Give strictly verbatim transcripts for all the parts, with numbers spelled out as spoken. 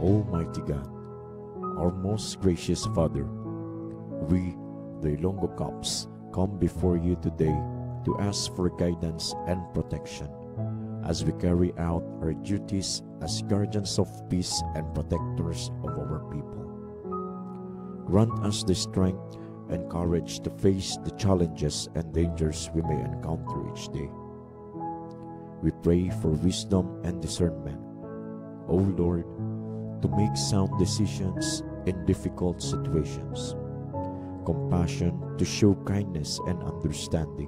Almighty God, our most gracious Father, we, the Ilonggo Cops, come before you today to ask for guidance and protection as we carry out our duties as guardians of peace and protectors of our people. Grant us the strength and courage to face the challenges and dangers we may encounter each day. We pray for wisdom and discernment, O Lord, to make sound decisions in difficult situations, compassion to show kindness and understanding,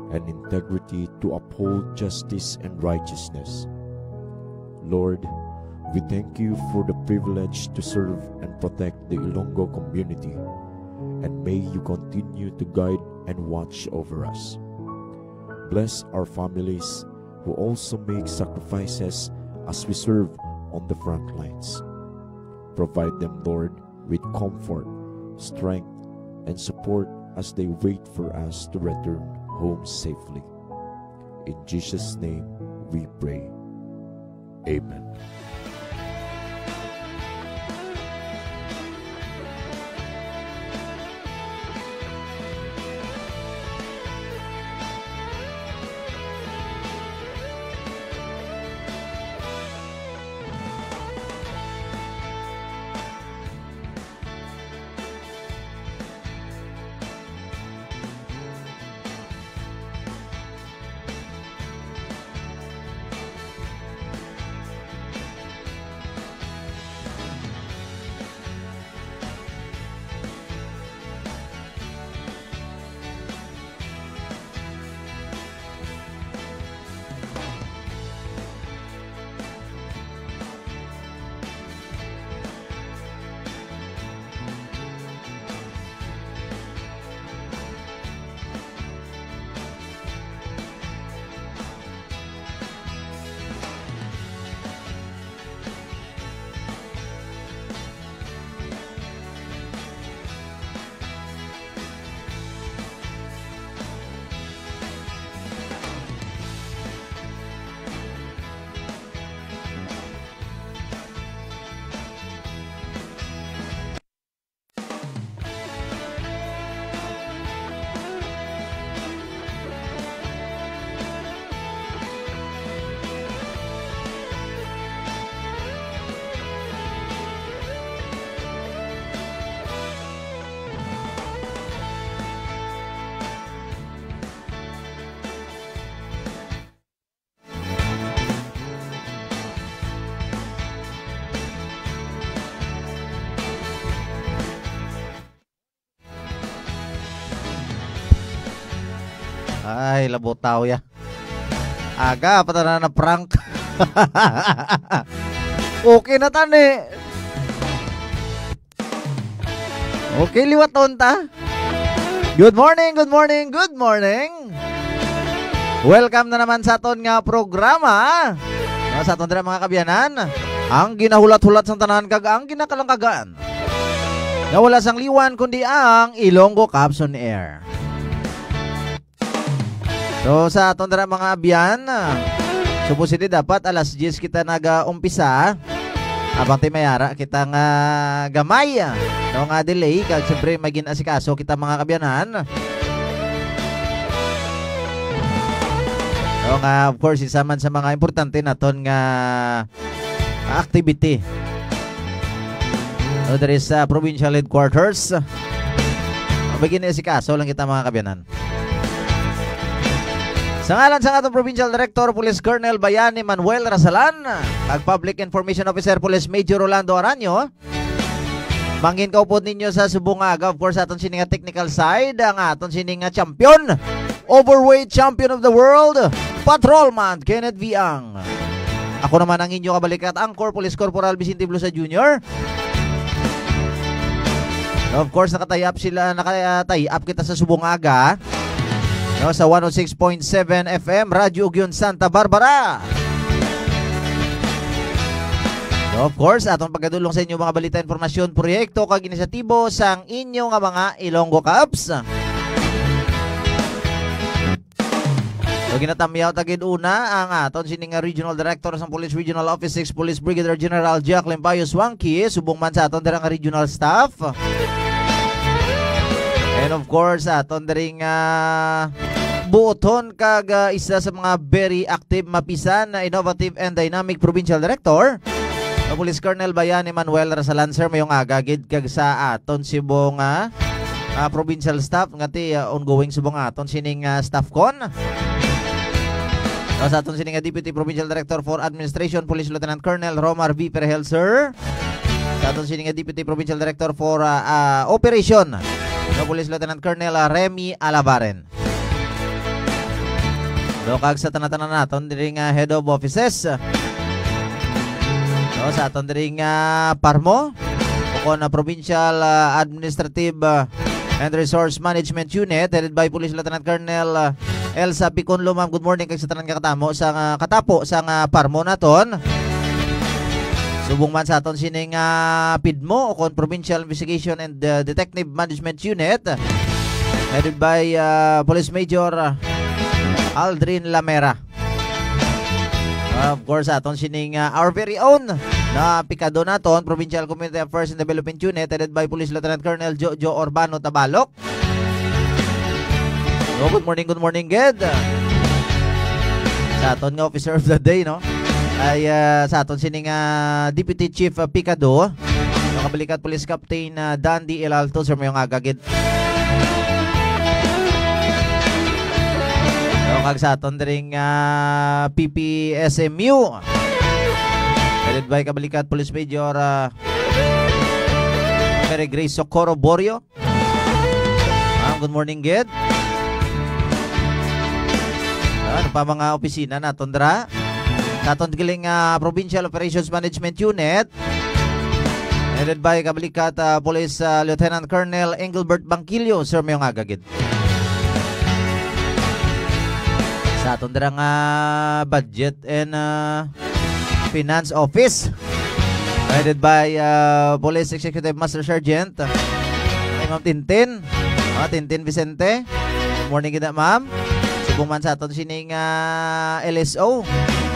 and integrity to uphold justice and righteousness. Lord, we thank you for the privilege to serve and protect the Ilonggo community, and may you continue to guide and watch over us. Bless our families who also make sacrifices as we serve on the front lines. Provide them, Lord, with comfort, strength, and support as they wait for us to return home safely. In Jesus' name we pray. Amen. Ay, labutaw ya. Aga pa ta na na-prank. Okay na tani. Okay, liwaton ta. Good morning, good morning, good morning. Welcome na naman sa aton nga programa. No, sa aton dira, mga kaabyanan, ang ginahulat-hulat sang tanan kag ang ginakalangkagan nga wala sang liwan kundi ang Ilonggo Cops on Air. So, sa aton dira, mga abyan, ah, supposedly dapat alas diyes kita nag-umpisa. Abang ti may ara kita nga gamay, ah, no, nga delay, kag siyempre may gin-asikaso kita, mga kaabyanan. No, nga, of course, isa man sa mga importante naton nga activity. Ano diri sa provincial headquarters? Ang bagay na si kaso lang kita, mga kaabyanan. Sa ngalan sa atong Provincial Director, Police Colonel Bayani Manuel Rasalan, kag Public Information Officer, Police Major Rolando Aranyo, mangin kaupod ninyo sa subong nga aga. Of course, aton sini nga technical side, ang aton sini nga champion, overweight champion of the world, Patrolman Kenneth Viang. Ako naman ang inyo kabalikat, Anchor Police Corporal Vicente Blosa Junior. Of course, naka-tie up sila, naka-tie up kita sa subong aga. No, sa one oh six point seven F M, Radyo Ugyon, Santa Barbara. No, of course, atong pagkadulong sa inyo mga balita, impormasyon, proyekto, kag inisyatibo sang inyo nga mga Ilonggo Cops. So, Ginatamyaw ta gid una ang aton sini nga Regional Director sang Police Regional Office six, Police Brigadier General Jacqueline Pius Wangki, subong man sa aton dira nga regional staff. And of course, aton diri nga buoton kag, ah, isa sa mga very active, mapisan, na innovative and dynamic provincial director, nga Police Colonel Bayan Emmanuel Rasalan. Sir, mayong aga gid kag sa aton subong nga, ah, provincial staff nga ti, ah, ongoing subong aton sining, ah, staff con. Ah, sa aton sining, ah, Deputy Provincial Director for Administration, Police Lieutenant Colonel Romar V Perhel, sir. Sa aton sining, ah, Deputy Provincial Director for, ah, ah, Operation, no, Police Lieutenant Colonel, ah, Remy Alabaren. Do kag sa tanan-tanan naton diri nga head of offices. No, sa aton diri nga parmo, ukon na Provincial, ah, Administrative, ah, and Resource Management Unit, headed by Police Lieutenant Colonel, ah, Elsa Piconlo. Ma'am, good morning kag sa tanan nga katamo sa nga katapo sa nga parmo naton. Subong man sa aton sining, ah, pidmo, ukon Provincial Investigation and, ah, Detective Management Unit, headed by, ah, Police Major, ah, Aldrin Lamera. Ah, of course, aton sining, ah, our very own na pikado naton, Provincial Community Affairs and Development Unit, headed by Police Lieutenant Colonel Jojo Urbano Tabalok. So, good morning, good morning, gid. Sa aton nga officer of the day, no? Ay, ah, sa aton sining, ah, Deputy Chief, ah, Pikado, nakabalikat Police Captain, ah, Dandy El Alto, sir, mayong aga gid. So, kag sa aton diri nga, ah, P P S M U, headed by kabalikat Police Major, ah, Mary Grace Socorro Borio. Ah, good morning, gid. Ano pa mga opisina naton dira? Sa aton giling, ah, Provincial Operations Management Unit, headed by kabalikat, ah, Police, ah, Lieutenant Colonel Engelbert Bangkilio, sir, mayong aga gid. Sa aton dira nga Budget and, ah, Finance Office, headed by, ah, Police Executive Master Sergeant, ay, Ma'am Tintin. Ah, Tintin Vicente. Good morning gid, ma'am. Subong man sa aton sining, ah, L S O,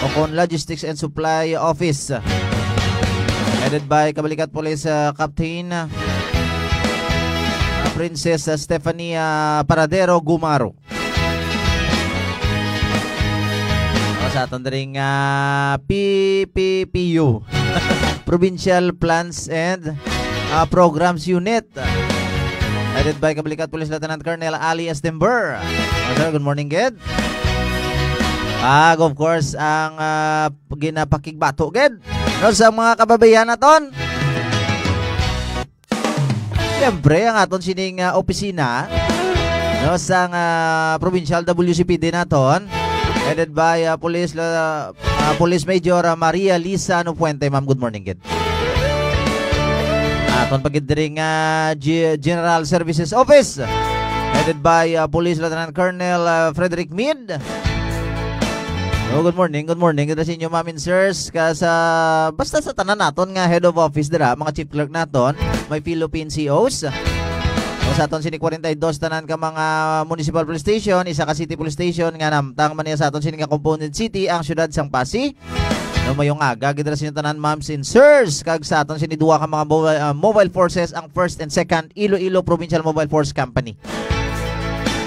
ukon Logistics and Supply Office, headed by kabalikat Police, ah, Captain, ah, Princess, ah, Stephanie, ah, Paradero Gumaro. O, sa aton diri nga P P P U, Provincial Plans and, ah, Programs Unit, headed by kabalikat Police Lieutenant Colonel Ali Estember. O, sir, good morning, gid. Ag, of course, ang, ah, ginapakigbato, gid, no, sa mga kababaihan naton. Siyempre, ang aton sining, ah, opisina, no, sang, ah, provincial W C P D naton, headed by, ah, Police, ah, ah, Police Major, ah, Maria Lisa Nopuente. Ma'am, good morning, gid. Aton pa gid diri nga G-, General Services Office, headed by, ah, Police Lieutenant Colonel, ah, Frederick Mead. Oh, good morning, good morning. Kita sa inyo, ma'am and sirs, ka sa, basta sa tanan naton nga head of office dira, mga chief clerk naton, may Philippine C Os. O, sa aton sini forty-two tanan ka mga municipal police station, isa ka city police station nga namtang man niya sa aton sini nga component city, ang siyudad sang Passi. No, mayong aga gid ra sa inyo tanan, ma'ams and sirs, kag sa aton sini duha ka mga mobile, ah, mobile forces, ang first and second Iloilo Provincial Mobile Force Company.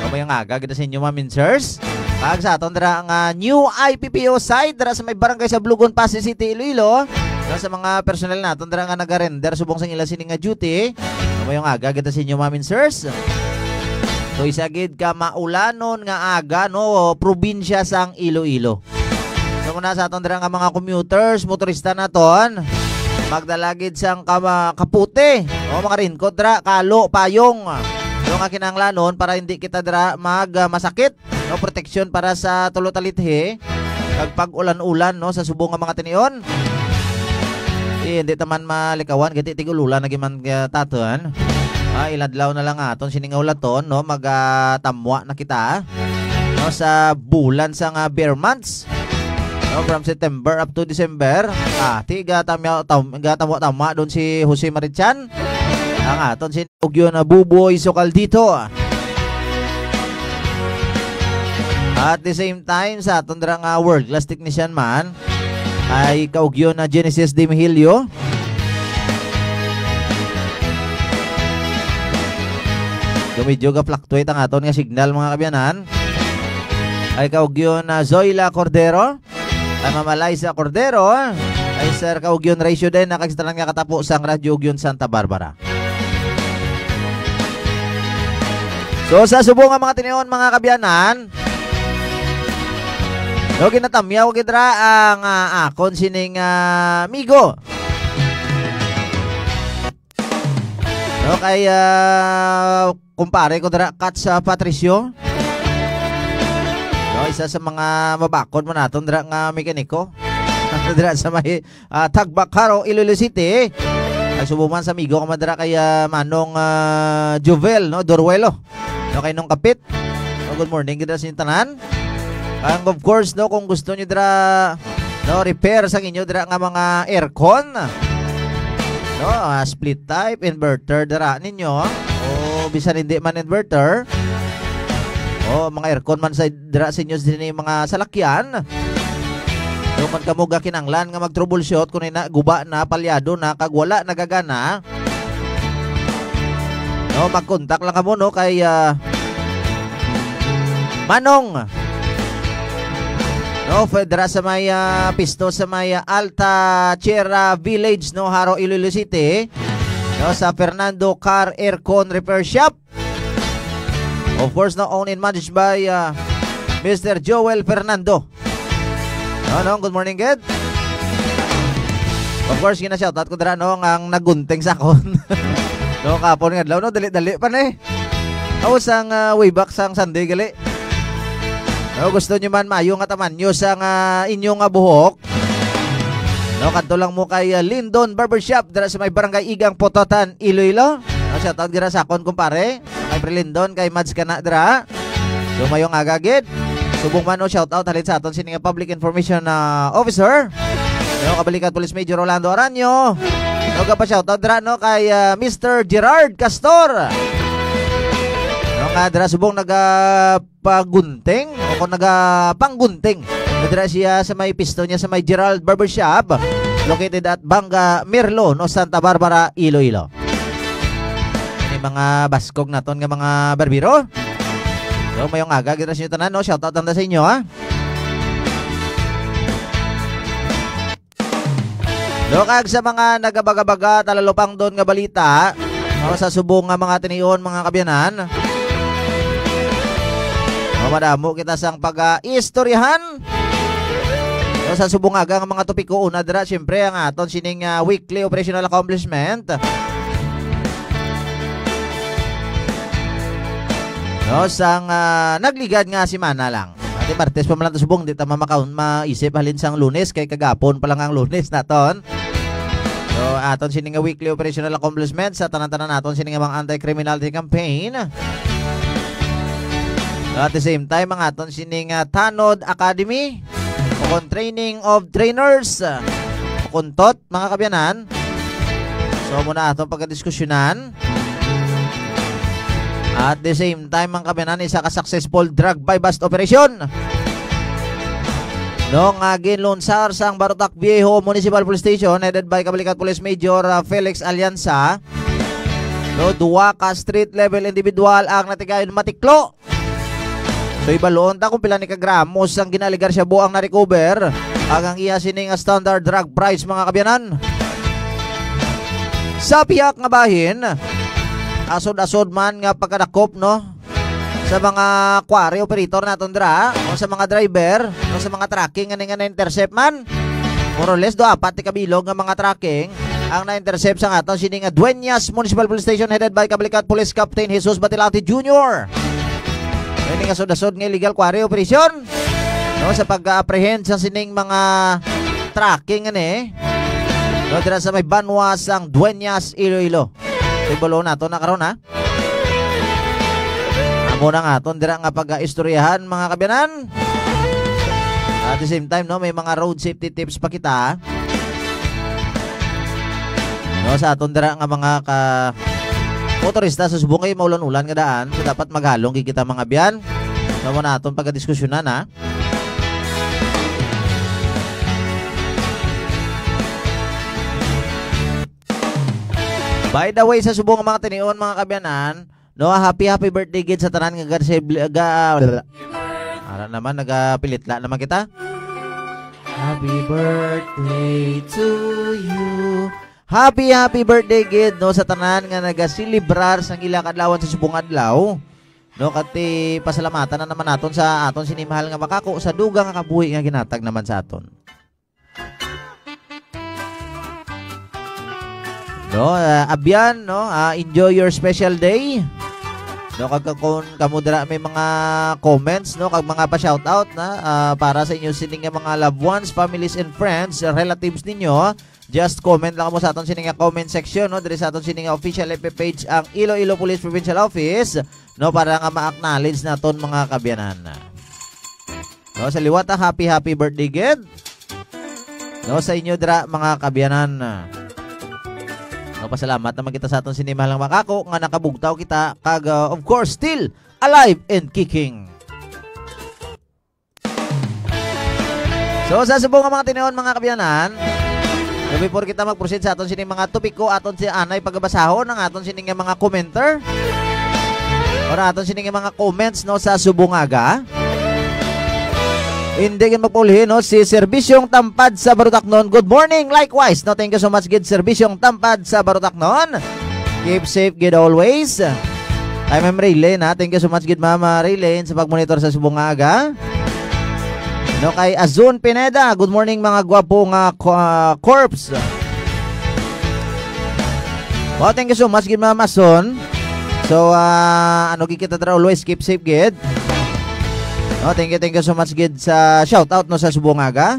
O, mayong aga gid sa inyo, ma'am and sirs. Kag sa aton dira nga new I P P O site dira sa may barangay sa Blugon, Passi City, Iloilo. Kag sa mga personnel naton dira nga naga-render subong sang ila sini nga duty. O, mayong aga gid sa inyo, ma'am and sirs. So, isa gid ka maulanon nga aga, no, probinsya sang Iloilo. So, muna sa aton dira nga mga commuters, motorista naton, magdala gid sang kama-, kapote, o, mga raincoat dira, kalo, payong. So, nga kinahanglanon para hindi kita dira mag, ah, masakit, no, proteksyon para sa tulo talithi, kag pag-ulan-ulan, no, sa subong nga mga tinion. Eh, hindi ta man malikawan, gati tig-ululan lagi man, ah, taton. Ah, iladlaw na lang aton sini nga ulaton, no, mag, ah, tamwa na kita, no, sa bulan sa nga bear months. No, from September up to December, ah, ti gatamya-, tam-, gatamwa-tamwa doon si Jose Marichan. Ang aton si Ugyo na Buboy Sokaldito. At the same time, sa aton dira nga world class technician man, ay kaugyon na Genesis Dimihilio. So, medyo ga-fluctuate ang aton nga signal, mga kabyanan. Ay kaugyon na Zoila Cordero, ay Mama Liza Cordero, ay Sir Kaugyon Ratio din, nakagstanan nga katapo sang Radyo Ugyon Santa Barbara. So, sa subong nga mga tinion, mga kabyanan, no, ginatamyaw gid ra ang, ah, akon sining, ah, amigo. No, kay, ah, kumpare ko dira, Kats, ah, Patricio. No, isa sa mga mabakod man naton dira nga mekaniko. Dira sa may, ah, Tagbakaro, Iloilo City. Nagsubo man sa amigo ko man dira kay, ah, Manong, ah, Jovel, no, Doruelo. No, kay Nong Kapit. No, good morning gid sa inyo tanan. And of course, no, kung gusto niyo dira, no, repair sa inyo dira nga mga aircon, no, ah, split type, inverter dira ninyo, o bisan hindi man inverter, o mga aircon man sa dira sa inyo sini mga salakyan. Kung man kamo gakinanglan nga mag-troubleshoot, kung ina guba na, palyado na, kag wala nagagana, no, mag-contact lang kamo, no, kay, ah, Manong. No, pwede ra sa may, ah, pisto sa may, ah, Alta Sierra Village, no, Jaro, Iloilo City. No, sa Fernando Car Aircon Repair Shop. Of course, no, owned and managed by, ah, Mister Joel Fernando. No, no, good morning, good. Of course, gina-shoutout ko dira, no, ang nagunting sa akon. No, kapon nga adlaw, no, dali-dali pa na eh. Ako sang, ah, way back sang Sunday gali. No, gusto nyo man maayo nga tamanyo sang, ah, inyo nga buhok. No, kadto lang mo kay, ah, Lindon Barbershop dira sa may Barangay Igang, Pototan, Iloilo. No, shoutout gira sa akon, kumpare. Kay Pre Lindon, kay Mads kana dira. So, mayong aga gid. Subong man, no, shoutout halin sa aton sini nga public information, ah, officer. No, Kabalikat Police Major Rolando Aranyo. No, gapa shoutout dira, no, kay, ah, Mister Gerard Castor. No, nga dira subong naga pagunting o kung nagapanggunting. Dira siya sa may pisto niya sa may Gerald Barbershop, located at Banga Merlo, no, Santa Barbara, Iloilo. Ini mga baskog naton nga mga barbero. So, mayong aga gid ra sa inyo tanan, no? Shout out lang sa inyo, ha? No, kag sa mga nagabaga-baga, talalupangdon nga balita, no, sa subong nga mga tinion, mga kabyanan, no, madamo kita sang pag-istoryahan. No, sa subong aga nga mga topiko, una dira, siyempre, ang aton sining, ah, weekly operational accomplishment. No, sang, ah, nagligad nga semana lang. Ati Martes pa man lang to subong, di ta ma-, maka-, maisip halin sang Lunes, kay kagapon pa lang ang Lunes naton. So, aton sini nga weekly operational accomplishment sa tanan-tanan naton sini nga mga anti-criminality campaign. At the same time, ang aton sini nga Tanod Academy, o kon training of trainers, o kon tot, mga kabyanan. So, muna aton pagkadiskusyonan. At the same time, mga kabyanan, isa ka successful drug buy-bust operation. No, nga ginlunsar sang Barotac Viejo Municipal Police Station, headed by Kabalikat Police Major, ah, Felix Alianza. No, duwa ka street level individual ang natigayon matiklo. So, ibaluon ta kung pila ni ka gramos ang ginaaligar shabu ang na-recover, ang, ang iya sini nga standard drug price, mga kabyanan. Sa pihak nga bahin, asod-asod man nga pagkadakop, no, sa mga quarry operator naton dira, o sa mga driver, o sa mga trucking nga nga na-intercept man, more or less, do apat ti kabilog nga mga trucking ang na-intercept sa aton sini nga Dueñas Municipal Police Station, headed by Kabalikat Police Captain Jesus Batilati Junior. Ini nga sud-asud nga illegal quarry operation, no, sa pag-apprehend sa sining mga trucking ani, no, dira sa may banwa sang Dueñas, Iloilo. Tibulo nato na karon, ha. Amo na nga aton dira nga pag-istoryahan, mga kabyanan. At the same time, no, may mga road safety tips pa kita. No, sa aton dira nga mga ka motorista sa subong kay maulan-ulan nga daan, so dapat maghalong gid kita, mga byan. Amo na aton pagkadiskusyonan, ha? By the way, sa subong nga mga tinion, mga kabyanan, no, happy, happy birthday gid sa tanan nga gad-, ga-, ara naman, nagapilitla naman kita. Happy birthday to you. Happy, happy birthday gid, no, sa tanan nga nagaselebrar sang ila kadlawan sa subong adlaw. No, kati pasalamatan na naman naton sa aton sini mahal nga makako sa dugang nga kabuhi nga ginatag naman sa aton. No, ah, abyan, no, ah, enjoy your special day. No, kag kung kamo dira may mga comments, no, kag mga pa-shoutout na, ah, para sa inyo sini nga mga loved ones, families, and friends, relatives ninyo, just comment lang mo sa aton sini nga comment section, no, diri sa aton sini nga official F B page, ang Iloilo Police Provincial Office, no, para nga ma-acknowledge naton, mga kabyanan. No, sa liwat, ah, happy, happy birthday gid. No, sa inyo dira, mga kabyanan. No, pasalamat naman kita sa aton sini mahal nga makako nga nakabugtaw kita kag, uh, of course, still alive and kicking. So, sa subong nga mga tinion, mga kabyanan, so before kita mag-proceed sa aton sining mga topiko, aton si anay pagabasahon ang aton sining nga mga commenter or aton sining nga mga comments, no, sa subong nga aga. Hindi gid magpaulhi, no, si Serbisyong Tampad sa Barutaknon. Good morning, likewise, no. Thank you so much gid, Serbisyong Tampad sa Barutaknon. Keep safe gid always. Kay Ma'am Raylene, ha. Thank you so much gid, Ma'am, ah, Raylene, sa pagmonitor sa subong nga aga. No, kay Azun Pineda, good morning, mga gwapo nga co-, ah, corps. Wow, thank you so much gid, Ma'am Azun. So, ah, ano gid kita dira, always keep safe gid. No, thank you, thank you so much gid sa shout out, no, sa subong nga aga.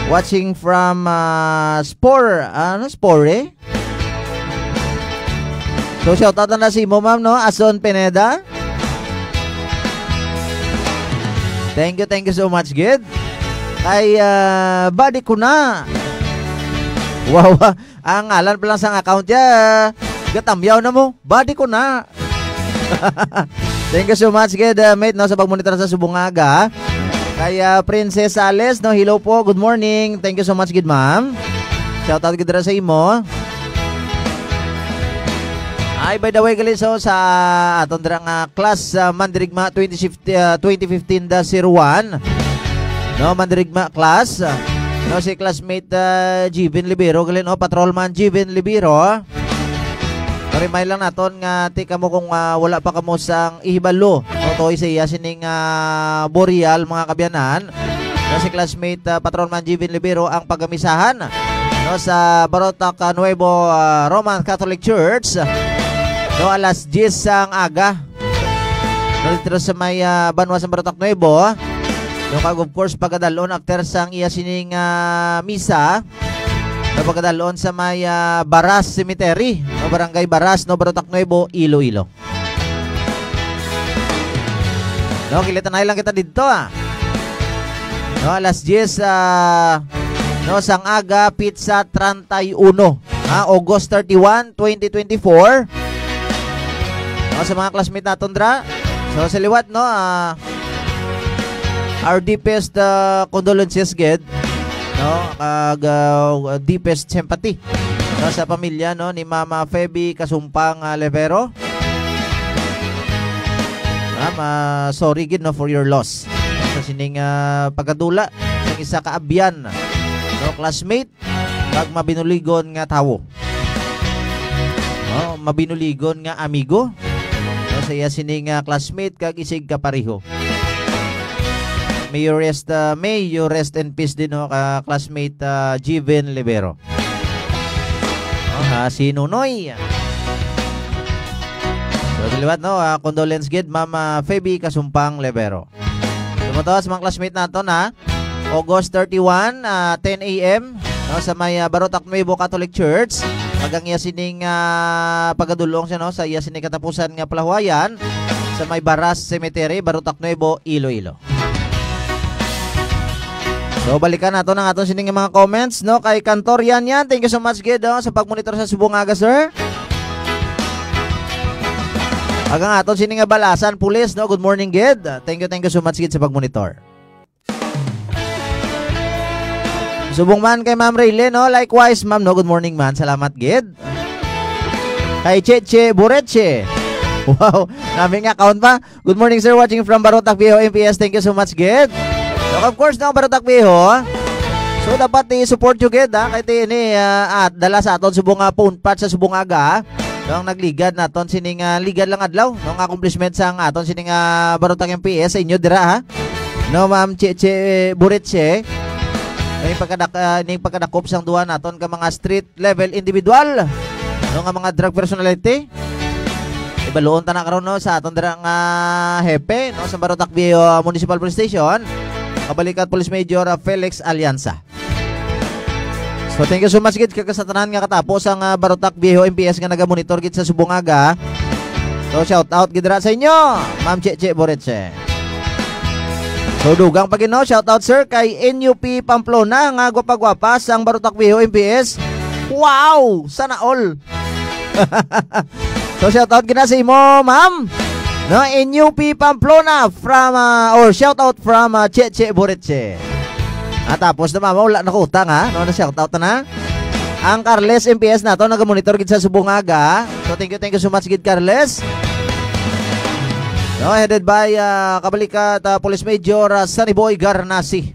Watching from, ah, Spor, ano, Spore? So, shout out na sa imo, ma'am, no? Ason Pineda. Thank you, thank you so much, gid. Kay, ah, body ko na. Wow, ang ngalan pa lang sang account niya, gatamyaw na mo. Body ko na. Thank you so much, gid, uh, mate, no, sa pagmonitor sa subong nga aga. Kay, uh, Princess Sales, no, hello po, good morning. Thank you so much, gid, ma'am. Shout out gid dira sa imo. Ay, by the way, gali, so, sa aton dira nga class, uh, Mandirigma twenty fifteen, uh, twenty fifteen dash zero one, no, Mandirigma class, uh, no, si classmate, uh, Jivin Libero, gali, no, Patrolman Jivin Libero. Parimay lang naton nga ti kamo kung, ah, wala pa kamo sang ihibalo, no, toy sa iya sining, ah, burial, mga kabyanan. No, si classmate, ah, Patron Man Jivin Libero ang pagamisahan, no, sa Barotac, ah, Nuevo, ah, Roman Catholic Church, no, alas diyes sang aga. No, dito sa may, ah, banwa sa Barotac Nuevo. No, kag of course, pagadalon after sang iya sining, ah, misa. No, pagkadalon sa may, ah, Baras Cemetery, no, Barangay Baras, no, Barotac Nuevo, Iloilo. No, kilitanay lang kita dito, ah. No, alas diyes, ah, no, sang aga, pitsa treinta y uno, ah, August thirty-one, twenty twenty-four. No, sa mga classmate naton dra. So, sa liwat, no, ah, our deepest, ah, condolences, gid, no? Kag, ah, deepest sympathy, no, sa pamilya, no, ni Mama Feby Kasumpang, ah, Levero. Ma'am, ah, sorry gid, no, for your loss. Sa sining, ah, pagkadula sang isa ka abyan, no, classmate, kag mabinuligon nga tawo. No, mabinuligon nga amigo. No, sa iya sini nga classmate kag isig kapareho. May you rest, uh, may you rest in peace din, no, ka classmate, uh, Jiven Libero. No, ah, si Nunoy. So, sa liwat, no, ah, condolence gid, Mama Feby Kasumpang Libero. Tumatawa sa mga classmate naton, ha. August thirty-one, ah, ten a m, no, sa may, ah, Barotac Nuevo Catholic Church. Kag ang iya sining, ah, pagadulong siya, no, sa iya sining katapusan nga palahuayan sa may Baras Cemetery, Barotac Nuevo, Iloilo. So, balikan nato ang aton sining mga comments, no, kay Kantor Yan Yan. Thank you so much, gid, no, sa pagmonitor sa subong nga aga, sir. Kag ang aton sini nga Balasan Police, no? Good morning, gid. Thank you, thank you so much, gid, sa pagmonitor. Subong man kay Ma'am Raylen, no? Likewise, ma'am, no? Good morning, man. Salamat, gid. Kay Cheche Boreche. Wow, nami nga account pa. Good morning, sir. Watching from Barotac Viejo M P S. Thank you so much, gid. So, of course, no, Barotac Viejo. So, dapat i-support nyo, gid, ha? Kay ti ini, ah, at dala sa aton subong nga phone patch sa subong aga, ha? So, ang nagligad naton sining, ah, ligad lang adlaw, no, nga accomplishment sang aton sining, ah, Barotac M P S sa inyo dira, ha? No, Ma'am Cheche Boreche. Ning pagkadak-, ah, ning pagkadakop sang duha naton ka mga street level individual, no, nga mga drug personality. Ibaluon ta na karon, no, sa aton dira nga hepe, no, sa Barotac Viejo Municipal Police Station, kabalikat Police Major, ah, Felix Alianza. So, thank you so much, gid, kag sa tanan nga katapo sang, ah, Barotac Viejo M P S nga nagamonitor, gid, sa subong aga. So, shout out, gid, ra sa inyo, Ma'am Cheche Boreche. So, dugang pa gid, no? Shout out, sir, kay N U P Pamplona nga gwapa-gwapa sang Barotac Viejo M P S. Wow! Sana all. So, shout out gid na sa imo, ma'am. No, N U P Pamplona from, ah, or shout out from, ah, Cheche Boreche. Ah, tapos na, mama, wala na ko utang, ha? No, na shout out na. Ang Carles M P S nato, nagamonitor gid sa subong aga. So, thank you, thank you so much, gid, Carles. No, headed by, ah, kabalikat, ah, Police Major, ah, Sunny Boy Garnasi.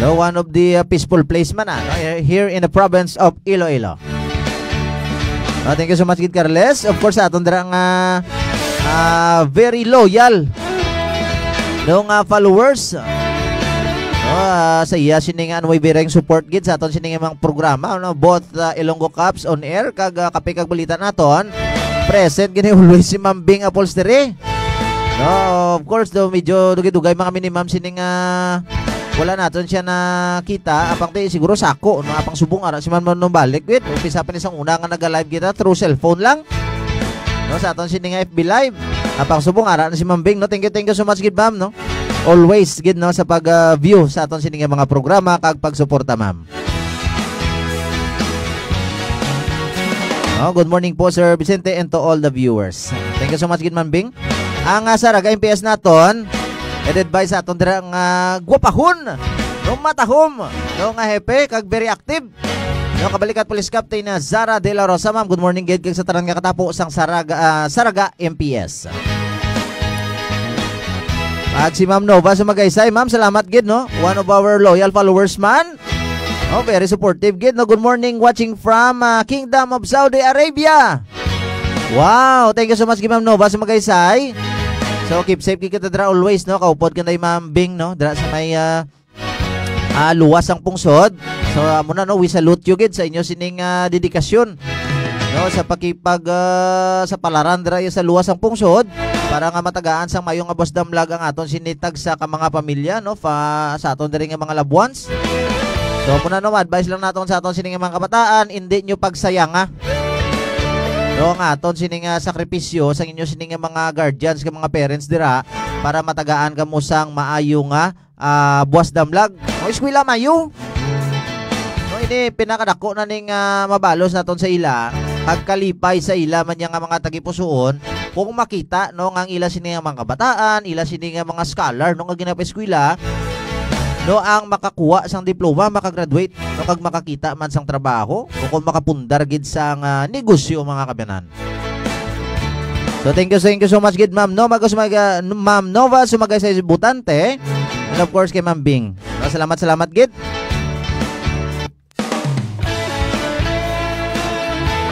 No, one of the, uh, peaceful place man, ah, no? Here, here in the province of Iloilo. Ah, thank you so much, gid, Carles. Of course, sa aton dira nga, ah, very loyal, no, nga followers. No, ah, sa iya sini nga unwavering support, gid, sa aton sini nga mga programa, no? Both, ah, Ilonggo Cups on Air kag, ah, Kape kag Balita naton. Present gini always si Ma'am Bing Upholstery. No, of course, do, medyo dugay-dugay man kami ni Ma'am sining, ah, wala naton siya nakita. Apang ti, siguro sako, no? Apang subong ara si Ma'am nung balik, wait. Umpisa pa ni sang una nga naga-live kita through cellphone lang. No, sa aton sining F B Live. Apang subong ara na si Ma'am Bing, no? Thank you, thank you so much, gid, ma'am, no? Always, gid, no, sa pag, ah, view sa aton sining mga programa kag pagsuporta, ma'am. Oh, good morning po, Sir Vicente, and to all the viewers. Thank you so much, gid, Ma'am Bing. Ang, ah, Saraga M P S naton, headed by sa aton dira nga gwapahon, no, matahom, no, nga hepe, kag very active. No, kabalikat Police Captain na Zara De La Rosa, ma'am. Good morning, gid, kag sa tanan nga katapo sang Saraga, ah, Saraga M P S. At si Ma'am Nova sa Magaysay, ma'am, salamat, gid, no? One of our loyal followers man. Oh, very supportive, gid, no? Good morning, watching from, ah, Kingdom of Saudi Arabia. Wow, thank you so much, gid, Ma'am Nova sa Magaysay. So, keep safe, gid, kita dira always, no? Kaupod ka na, Ma'am Bing, no? Dira sa may, ah, ah, luwas sang pungsod. So, amo na, no, we salute you, gid, sa inyo sining, ah, dedikasyon, no, sa pakipag, ah, sa palaran dira sa luwas sang pungsod para nga matagaan sang mayo nga buwas damlag ang aton sini tagsa ka mga pamilya, no, pa, sa aton diri nga mga loved ones. So, amo na, no, advice lang naton sa aton sini nga mga kabataan, hindi nyo pagsayanga, no, ang aton sini nga sakripisyo sa inyo sini nga mga guardians, nga mga parents dira para matagaan kamo sang maayo nga ah, buwas damlag. O, eskwela mayo. No, ini pinakadako na ning, ah, mabalos naton sa ila, pagkalipay sa ila man niya nga mga tagipusoon, kung makita, no, nga ang ila sini nga mga kabataan, ila sini nga mga scholar, no, nga ginapaeskwela, no, ang makakuha sang diploma, makagraduate, no, kag makakita man sang trabaho, o kung makapundar gid sang, ah, negosyo, mga kabanan. So, thank you, thank you so much, gid, Ma'am Nova, Gus-, Mag-, ah, Ma'am Nova, Sumagay sa Butante. And of course, kay Ma'am Bing. No, salamat, salamat, gid.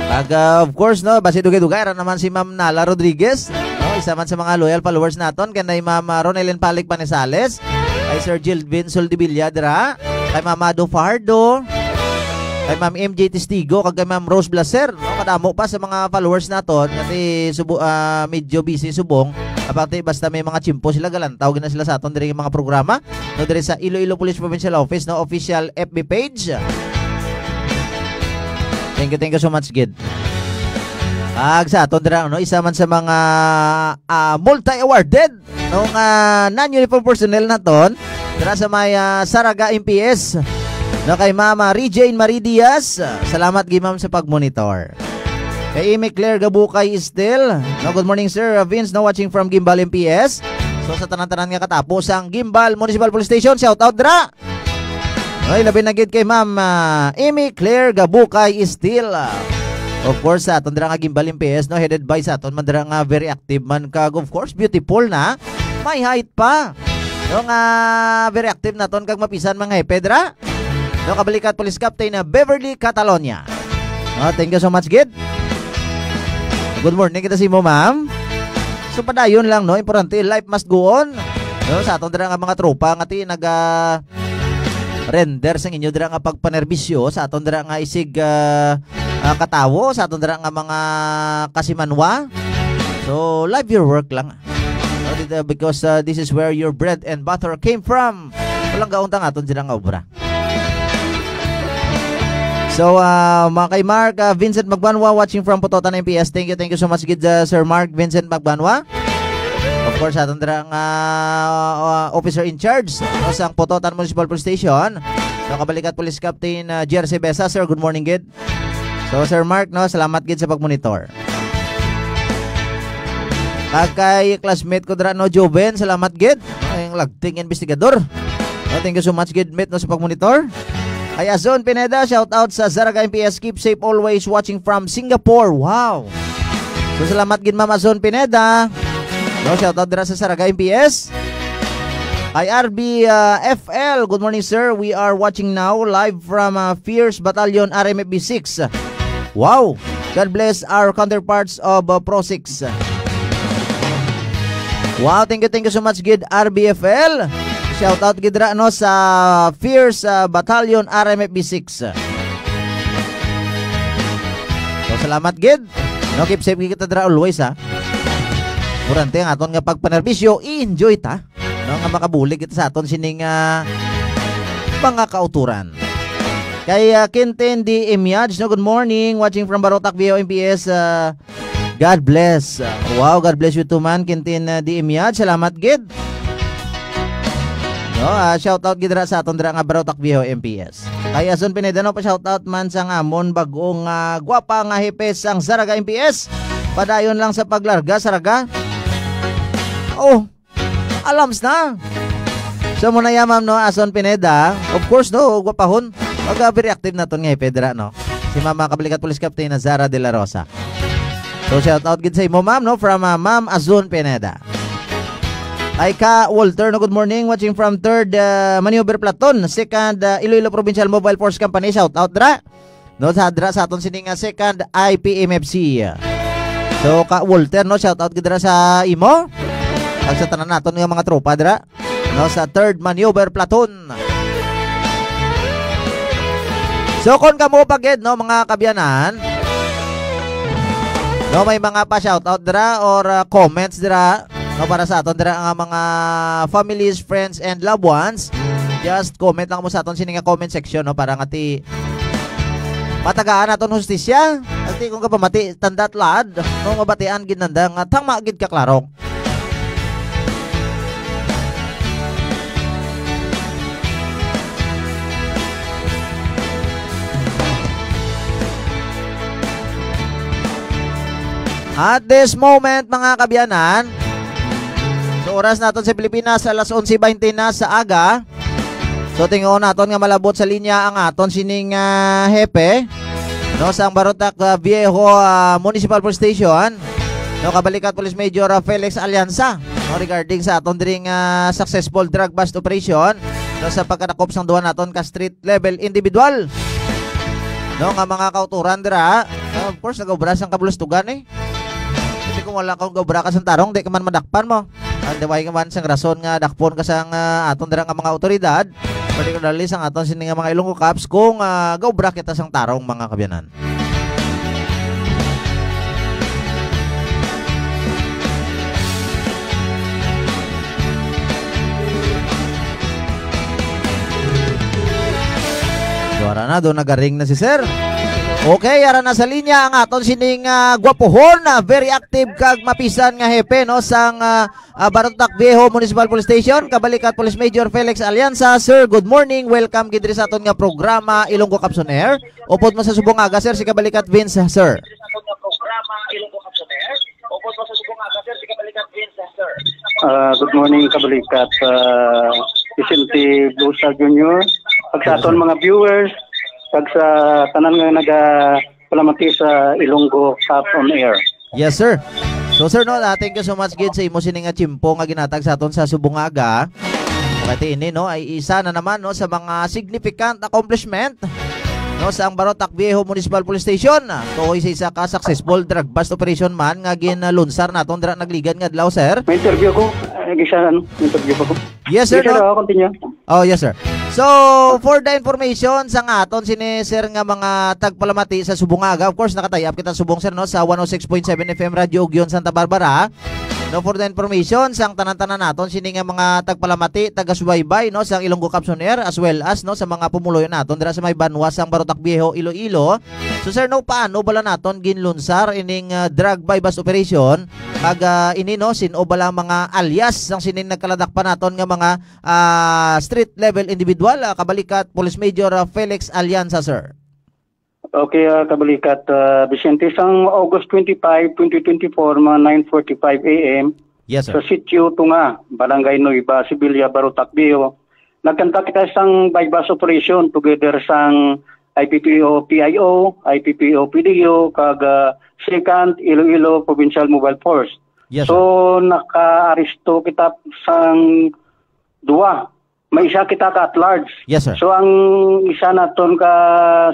Pag, ah, of course, no, basi dugay-dugay, ara naman si Ma'am Nala Rodriguez. No, isa man sa mga loyal followers naton, kay nay Ma'am, ah, Ronelyn Palik Panisales, kay Sir Gilvin Soldevilla dira, kay Ma'am Ado Fajardo, kay Ma'am M J Testigo, kag kay Ma'am Rose Blaser, no? Kadamo pa sa mga followers naton, nga ti subo-, ah, medyo busy subong. Apang ti, basta may mga tiyempo sila, galantaw gina sila sa aton diri nga mga programa, no, diri sa Iloilo Police Provincial Office, no, official F B page. Thank you, thank you so much, gid. Ag sa aton dira, no, isa man sa mga, ah, multi-awarded, no, nga non-uniform personnel naton, dira sa may, ah, Saraga M P S, no, kay Mama Regine Marie Diaz. Salamat gid, ma'am, sa pagmonitor. Kay Amy Claire Gabukay Estil. No, good morning, Sir Vince. No, watching from Guimbal M P S. So, sa tanan-tanan nga katapo sang Guimbal Municipal Police Station, shout out dra. Ay, labi na gid kay Ma'am, ah, Amy Claire Gabukay Estil. Of course, sa aton dira nga Guimbal M P S, no, headed by sa aton man dira nga very active man kag, of course, beautiful na. May height pa. No, nga very active naton kag mapisan mga hepe dira. No, kabalikat Police Captain na Beverly Catalonia. No, thank you so much, gid. Good morning kita sa imo, ma'am. So, padayon lang, no? Importante, life must go on. No, sa aton dira nga mga tropa nga ti naga render sa inyo dira nga pagpanerbisyo sa aton dira nga isig, ah, ah, katawo, sa aton dira nga mga kasimanwa. So, love your work lang. No, dito, because, ah, this is where your bread and butter came from. Walang gaon ta nga aton dira nga obra. So, ah, mga kay Mark, ah, Vincent Magbanwa, watching from Pototan M P S. Thank you, thank you so much, gid, ah, Sir Mark Vincent Magbanwa. Of course, aton dira nga, ah, officer in charge, no, sang Pototan Municipal Police Station. No, kabalikat Police Captain, ah, Jersey Besa, sir, good morning, gid. So, Sir Mark, no, salamat gid sa pagmonitor. Kag kay classmate ko dira, no, Joven, salamat gid. Ay, ang lagting investigador. No, thank you so much, gid, mate, no, sa pagmonitor. Kay Azon Pineda, shout out sa Zaraga M P S. Keep safe always, watching from Singapore. Wow. So, salamat gid, Ma'am Azon Pineda. No, shout out dira sa Zaraga M P S. Kay R B, uh, F L, good morning, sir. We are watching now live from, uh, Fierce Battalion R M F B six. Wow. God bless our counterparts of, uh, Pro six. Wow, thank you, thank you so much, gid, R B F L. Shout out gid ra, no, sa Fierce, uh, Battalion R M F B six. So, salamat gid. No, keep safe kita dira always, ha. Importante ang aton nga pagpanerbisyo, i-enjoy ta. No, nga makabulig kita sa aton sining, ah, mga kauturan. Kay, ah, Quintin D. Imiaj, no, good morning. Watching from Barotac, Viejo M P S. Ah, God bless. Ah, wow, God bless you too, man. Quintin, ah, D. Imiaj, salamat gid. No, ah, shout out gid ra sa aton dira nga Barotac, Viejo M P S. Kay Ason Pineda, no, pa shout out man sang amon bag-ong, ah, gwapa nga hepe sang Zaraga M P S. Padayon lang sa paglarga, Zaraga. Oh, alams na. So, muna ya, ma'am, no, Ason Pineda. Of course, no, gwapahon. Pag, ah, very active naton nga hepe dira, no. Si Mama Kabalikat Police Captain na Zara de la Rosa. So, shout out gid sa imo, ma'am, no, from, ah, Ma'am Azun Pineda. Ay ka, Walter, no, good morning. Watching from third, ah, Maneuver Platoon, second, ah, Iloilo Provincial Mobile Force Company. Shout out dra. No, sa dra sa aton sini nga second I P M F C. So, ka Walter, no, shout out gid dra sa imo. Kag sa tanan naton nga mga tropa dra, no, sa third Maneuver Platoon. So, kung kamo pa gid, no, mga kabyanan, no, may mga pa shout out dra or, uh, comments dra, no, para sa aton dra nga mga families, friends, and loved ones, just comment lang mo sa aton sini nga comment section, no, para nga ti matagaan naton hustisya. At ti kung kapamati, tandat lad, no, mabatian gid nanda nga tama gid ka klaro. At this moment, mga kabyanan, so oras naton sa Pilipinas, alas onse baynte na sa aga. So, tingon naton nga malabot sa linya ang aton sining, ah, hepe, no, sang Barotac, ah, Viejo, ah, Municipal Police Station, no, Kabalikat Police Major, ah, Felix Alianza, no, regarding sa aton diri nga successful drug bust operation, no, sa pagkadakop sang duha naton ka street level individual, no, nga mga kauturan dira. Ah, of course, nag-obra sang kabulustugan, eh. Kasi kung wala kang gobra ka sang tarong, di ka man madakpan mo. Ang diway ka man sang rason nga dakpon ka sang, ah, aton dira nga mga awtoridad, particularly sang aton sini nga mga Ilonggo Cops, kung, ah, gobra kita sang tarong, mga kabyanan. So, ara na, do nagaring na si sir. Okay, ara na sa linya ang aton sining, ah, gwapohon, ah, very active kag mapisan nga hepe, no, sang, ah, ah, Barotac Viejo Municipal Police Station, Kabalikat Police Major Felix Alianza. Sir, good morning. Welcome gid diri sa aton nga programa, Ilonggo Cops on Air. Upod mo sa subong aga, sir, si Kabalikat Vince, sir. Ah, good morning, kabalikat, ah, Vicente Busa Junior, kag sa Yes, aton sir. mga viewers, kag sa tanan nga nagapalamati sa Ilonggo Cup on Air. Yes, sir. So, sir, no, ah, thank you so much gid sa imo sini nga tiyempo nga ginatag sa aton sa subong nga aga. Pati ini, no, ay isa na naman, no, sa mga significant accomplishment, no, sa ang Barotac Viejo Municipal Police Station, ah, tuhoy sa isa ka successful drug bust operation man nga ginlunsar naton dira nagligad nga adlaw, sir. May interview ko. Ay, gisa, ano? May interview pa ko. Yes, sir, Yes, sir, no? oh, continue. Oh, yes, sir. So, for the information sa nga aton sini, sir, nga mga tagpalamati sa subong nga aga, of course, nakatay-up kita subong, sir, no, sa one oh six point seven F M Radyo Ugyon Santa Barbara. No, for the information sang tanan-tanan naton sini nga mga tagpalamati, taga-subaybay, no, sa Ilonggo Cup on Air, as well as, no, sa mga pumuluyo naton dira sa may banwa sang Barotac Viejo, Iloilo. So, sir, no, paano bala naton ginlunsar ining, ah, drug buy-bust operation? Kag, ah, ini, no, sin-o bala mga alias sang sining nagkaladakpan naton nga mga, ah, street level individual, ah, kabalikat Police Major, ah, Felix Alianza, sir? Okay, ah, kabalikat, ah, Vicente, sang August twenty-five, twenty twenty-four, mga nine forty-five A M, Yes, sir. sa Sitio Tunga, Barangay Nueva, Sevilla, Barotac Viejo, nagkanta kita sang buy-bust operation together sang I P P O P I O, I P P O P D O, kag, ah, Second Iloilo Provincial Mobile Force. Yes, sir. So, nakaaresto kita sang duwa. May isa kita ka at large. Yes, sir. So, ang isa naton ka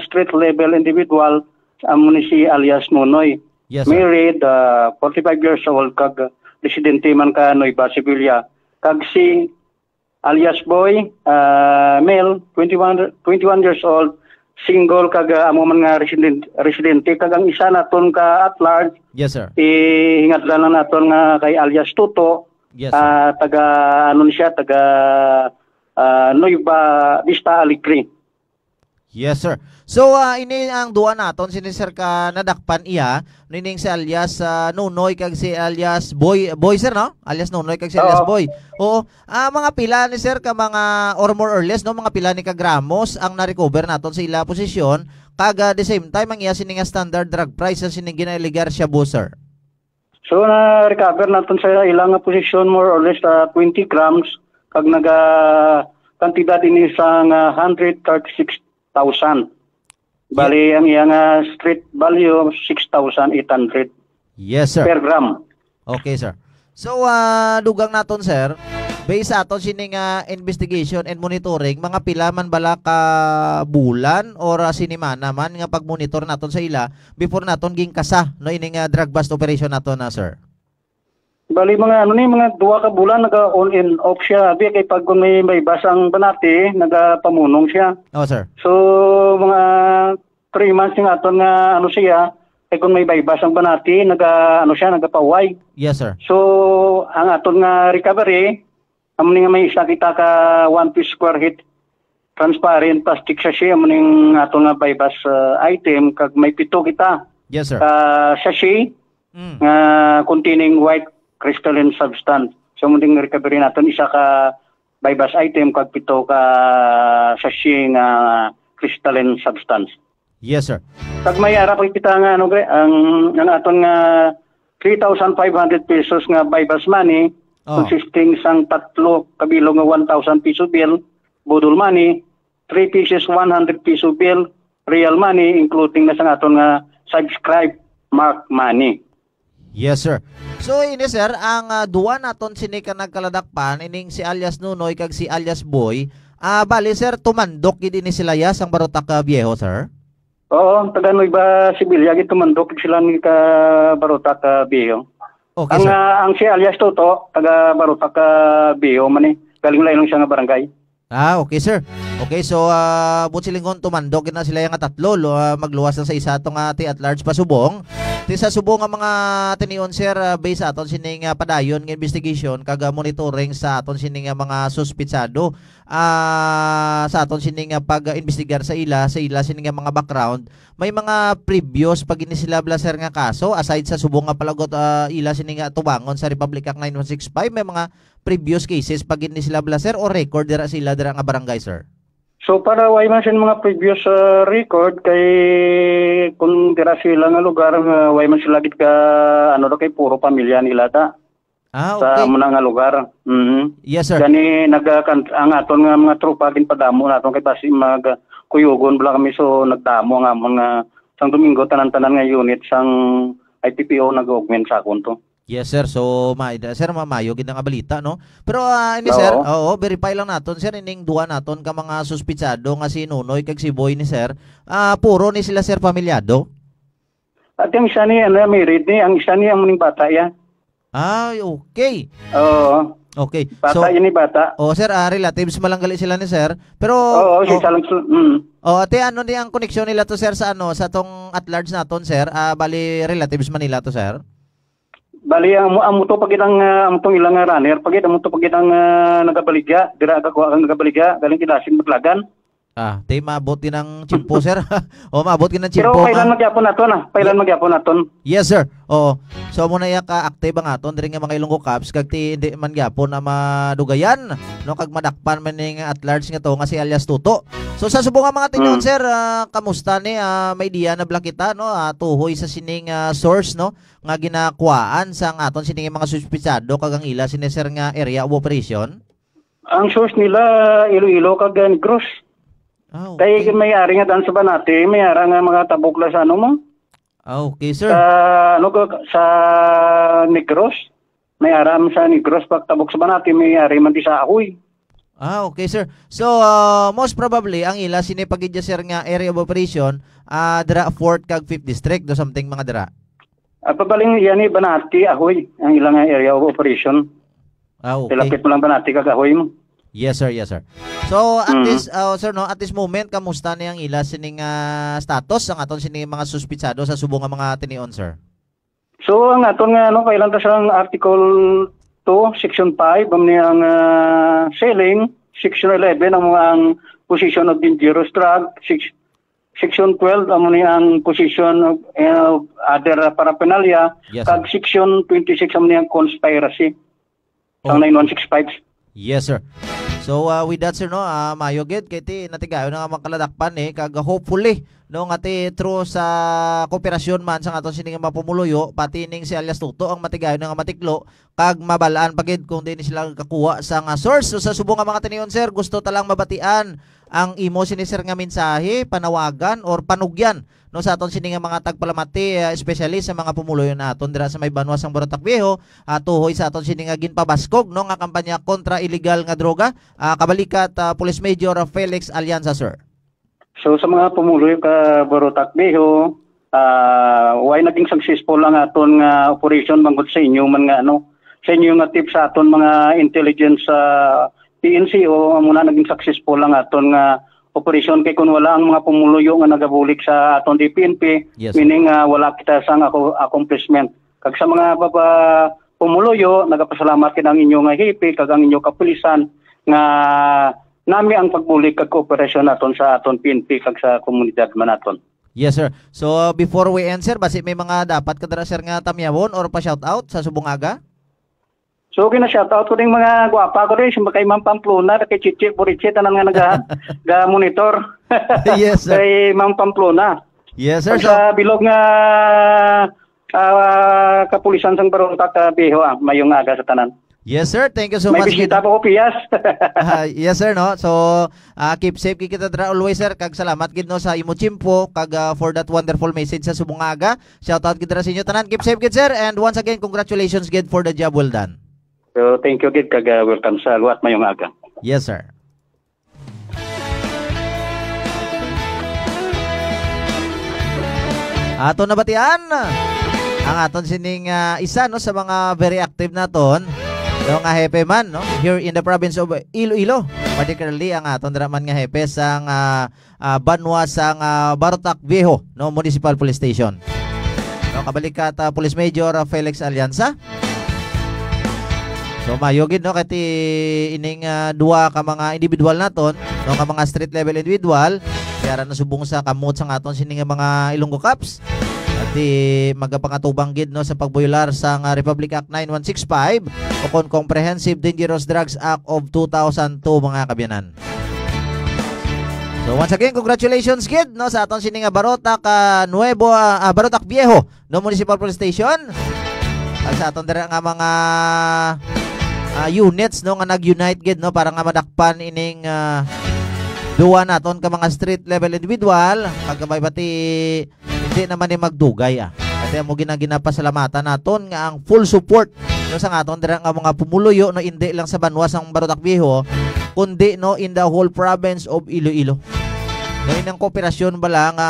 street level individual, amo ni si alias Nonoy. Yes, sir. Married, ah, forty-five years old, kag residente man ka Nueva Sevilla. Kag si alias Boy, ah, male, twenty-one, twenty-one years old, single, kag, ah, amo man nga resident, residente. Kag ang isa naton ka at large, Yes, sir. ihingadlan na naton nga kay alias Tuto, Yes, sir. ah, taga, ano ni siya, taga, ah, Nueva Vista Alegre. Yes, sir. So, ah, ini ang duwa naton, sini, sir, ka nadakpan iya, nining si alias, ah, Nunoy kag si alias Boy, Boy, sir, no? Alias Nunoy kag si alias Oo. Boy. Oo. Ah, mga pila ni, sir, ka mga, or more or less, no, mga pila ni ka gramos ang na-recover naton sa ila posisyon, kag, ah, the same time ang iya sini nga standard drug price sa sining ginaaligar siya, boss, sir? So, na-recover naton sa ilang nga posisyon more or less, ah, twenty grams, kag naga kantidad ini sa nga hundred thirty-six thousand. Bali, ang iya nga street value, six thousand eight hundred Yes, sir. per gram. Okay, sir. So, ah, dugang naton, sir, based sa aton sini nga investigation and monitoring, mga pila man bala ka bulan or, ah, sinimana man nga pag-monitor naton sa ila before naton ginkasa, no, ini nga drug bust operation naton na, sir? Bali, mga ano ni, mga duha ka bulan, naga on and off siya. Abi, kay pag kung may, may bus ang banati, nagapamunong siya. Oh, sir. So, mga three months nga aton nga ano siya, kay kung may buy-bust ang banati, naga, ano siya, nagapauway. Yes, sir. So, ang aton nga recovery, amo ni nga may isa kita ka one piece square feet transparent plastic sachet, amo ning aton nga buy-bust, uh, item, kag may pito kita Yes, sir. ka sachet Mm. nga containing white crystalline substance. So, amo ning recovery naton, isa ka buy-bust item, kag pito ka sachet nga crystalline substance. Yes, sir. Kag may ara pa kita nga, ano, gre, ang, ang aton nga three thousand five hundred pesos nga buy-bust money, Oh. consisting sang tatlo ka bilog nga one thousand peso bill, budol money, three pieces one hundred peso bill, real money, including na sang aton nga subscribe mark money. Yes, sir. So, ini, sir, ang, ah, duwa naton sini ka nagkaladakpan, ining si alias Nunoy kag si alias Boy. Ah, bali, sir, tumandok gid ini sila ya sang Barotac, ah, Viejo, sir? Oo, taga Nueva Sevilla gid, tumandok sila ni ka Barotac, ah, Viejo. Okay, Ang, sir. ah, ang si alias Toto, taga Barotac, ah, Viejo man eh. Galing lain lang siya nga barangay. Ah, okay, sir. Okay, so, ah, buot silingon, tumandok na sila nga tatlo, lo, ah, magluwas na sa isa to nga ti at large pa subong. Ti sa subong nga mga tinion, sir, ah, based sa aton sining, ah, padayon nga investigation kag, ah, monitoring sa aton sining, ah, mga suspitsado, ah, sa aton sining, ah, pag-imbestigar sa ila, sa ila sining, ah, mga background, may mga previous pa gid ni sila bala, sir, nga kaso aside sa subong nga palagot, ah, ila sining, ah, tubangon sa Republic Act nine one six five, may mga previous cases pa gid ni sila bala, sir, o record dira sila dira nga barangay, sir? So, para way man sin mga previous, uh, record, kay kung dira sila nga lugar, uh, way man sila gid ka, ano, kay puro pamilya nila ta. Ah, sa okay. Amo na nga lugar. Mhm. Yes, sir. Gani, nagakan-, ang aton nga mga tropa, ginpadamo naton kay basi mag-, kuyogon bala kami, so nagdamo ang amon nga sang Domingo, tanan-tanan nga unit sang I P P O nag-augment sa akon to. Yes, sir. So, ma-, sir, ma-, maayo gid nga balita, no? Pero, ah, ini, sir, Oo. oo, verify lang naton, sir, ining duha naton ka mga suspitsado nga si Nonoy kag si Boy ni, sir. Ah, puro ni sila, sir, pamilyado? At ang isa ni, ano, married ni, ang isa ni, ang muning bata, ya. Ay, okay. Oo. Okay. Bata So, yun ni bata. oh, sir, ah, relatives man lang gali sila ni, sir. Pero, Oo, si oh, isa lang sul-, mm. oh, ate, ano ni ang koneksyon nila to, sir, sa ano, sa tong at large naton, sir? Ah, bali, relatives man nila to, sir? Bali, ang, ang muto pag ilang, ah, ang tong ilang, ah, runner, pag amo to pag ilang, ah, nagabaligya, dira ka kuha kang nagabaligya, galing Kidasin, Butlagan. Ah, di maabot din ang tiyempo, sir. O, maabot din ang Pero tiyempo, pailan ma- magyapon naton, ah? Pailan Ye- magyapon naton? Yes, sir. Oo. So, amo na iya ka-active ang aton diri nga mga Ilonggo Cops, kag ti hindi man gyapon na madugayan, no, kag madakpan man ning at large nga to nga si alias Tuto. So, sa subong nga mga tinuon, Mm. sir, ah, kamusta ni, ah, may idea na bala kita, no, ah, tuhoy sa sining, ah, source, no, nga ginakuhaan sang aton sining mga suspitsado kag ang ila sini, sir, nga area of operation? Ang source nila, Iloilo kag, ah, Negros. Ah, Kay okay. may ari nga dan sa Banati, may ara nga mga tabok la sa ano mo? Ah, okay, sir. Sa, ano ka, sa Negros. May ara man sa Negros, pag tabok sa Banati, may ari man di sa Ahoy. Ah, okay, sir. So, ah, most probably, ang ila sini pagidya, sir, nga area of operation, ah, dira fourth kag fifth district, do something mga dira. Ah, pabaling yan ni Banati, Ahoy, ang ilang area of operation. Ah, okay. Ilapit mo lang Banati kag Ahoy mo. Yes, sir. Yes, sir. So, at Mhm. this, uh, sir, no, at this moment, kamusta ni ang ila sining, ah, status, ang aton sining mga suspitsado sa subong nga mga tinion, sir? So, ang aton nga, ano, kailan ta sang Article two, Section five, amo ni ang, ah, selling, Section eleven, amo ang possession of dangerous drug, six-, Section twelve, amo ni ang possession of, eh, other paraphernalia, Yes, sir. kag Section twenty-six, amo ni ang conspiracy sang Oh. nine one six five. Yes, sir. So, ah, with that, sir, no, ah, maayo gid, kay ti natigayon na nga makaladakpan, eh, kag hopefully, no, nga ti through sa kooperasyon man sa aton sining mga pumuluyo, pati ning si alias Tuto ang matigayon na nga matiklo, kag mabalaan pa gid kung diin sila kakuha sa nga source. So, sa subong nga mga tinion, sir, gusto ta lang mabatian ang imo sini, sir, nga mensahe, panawagan, or panugyan, no, sa aton sini nga mga tagpalamati, ah, especially sa mga pumuluyo naton dira sa may banwa sang Barotac Viejo, ah, tuhoy sa aton sini nga ginpabaskog, no, nga kampanya kontra illegal nga droga. Ah, kabalikat, ah, Police Major Felix Alianza, sir. So, sa mga pumuluyo ka Barotac Viejo, ah, why naging successful ang aton nga operation bangod sa inyo man nga, ano, sa inyo nga tip sa aton mga intelligence sa P N C O, amo na naging successful ang aton nga operation. Kay kung wala ang mga pumuluyo nga nagabulig sa aton D P N P, Yes, sir. meaning, ah, wala kita sang ako-, accomplishment. Kag sa mga baba-, pumuluyo, nagapasalamat kita ang inyo nga hepe kag ang inyo kapulisan nga nami ang pagbulig kag kooperasyon naton sa aton P N P kag sa komunidad man naton. Yes, sir. So, before we end, sir, basi may mga dapat ka dira, sir, nga tamyawon or pa-shout out sa subong aga? So, gina-shout out ko ding mga gwapa ko diri, si kay Ma'am Pamplona, kay Chichi Burichi, tanan nga naga-, ga-monitor. Yes, sir. Kay Ma'am Pamplona. Yes, sir. Pag So, sa bilog nga, ah, kapulisan sang Barotac, ah, Viejo, ah, mayong aga sa tanan. Yes, sir. Thank you so May much, bisita Gid. po ko, Pias. Ah, yes, sir, no? So, ah, keep safe gid kita dira always, sir. Kag salamat gid, no, sa imo tiyempo, kag, ah, for that wonderful message sa subong nga aga. Shout out gid dira sa inyo tanan. Keep safe gid, sir. And once again, congratulations gid for the job well done. So, thank you gid, kag, ah, welcome sa luwat mayong aga. Yes, sir. Ato nabatian ang aton sining, ah, isa, no, sa mga very active naton, no, nga hepe man, no, here in the province of Iloilo, particularly ang aton dira man nga hepe sang, ah, ah, banwa sang, ah, Barotac Viejo, no, Municipal Police Station. No, kabalikat, ah, Police Major, ah, Felix Alianza. So, maayo gid, no, kay ti ining, ah, duha ka mga individual naton, no, ka mga street level individual, kaya ra nasubong sa kamot sang aton sini nga mga Ilonggo Cops. At ti magapangatubang gid, no, sa pagboyolar sa nga Republic Act nine one six five o kon Comprehensive Dangerous Drugs Act of two thousand two, mga kaabyanan. So, once again, congratulations gid, no, sa aton sini nga Barotac, ah, Nuevo, ah, ah, Barotac Viejo, no, Municipal Police Station. Kag sa aton dira nga mga, ah, units, no, nga nag-unite gid, no, para nga madakpan ining, ah, duwa naton ka mga street level individual, kag kabay pati hindi naman ni magdugay, ah. Kati amo gina-, ginapasalamatan naton nga ang full support, no, sa aton dira nga mga pumuluyo, no, hindi lang sa banwa sang Barotac Viejo, kundi, no, in the whole province of Iloilo. No, inang kooperasyon bala nga,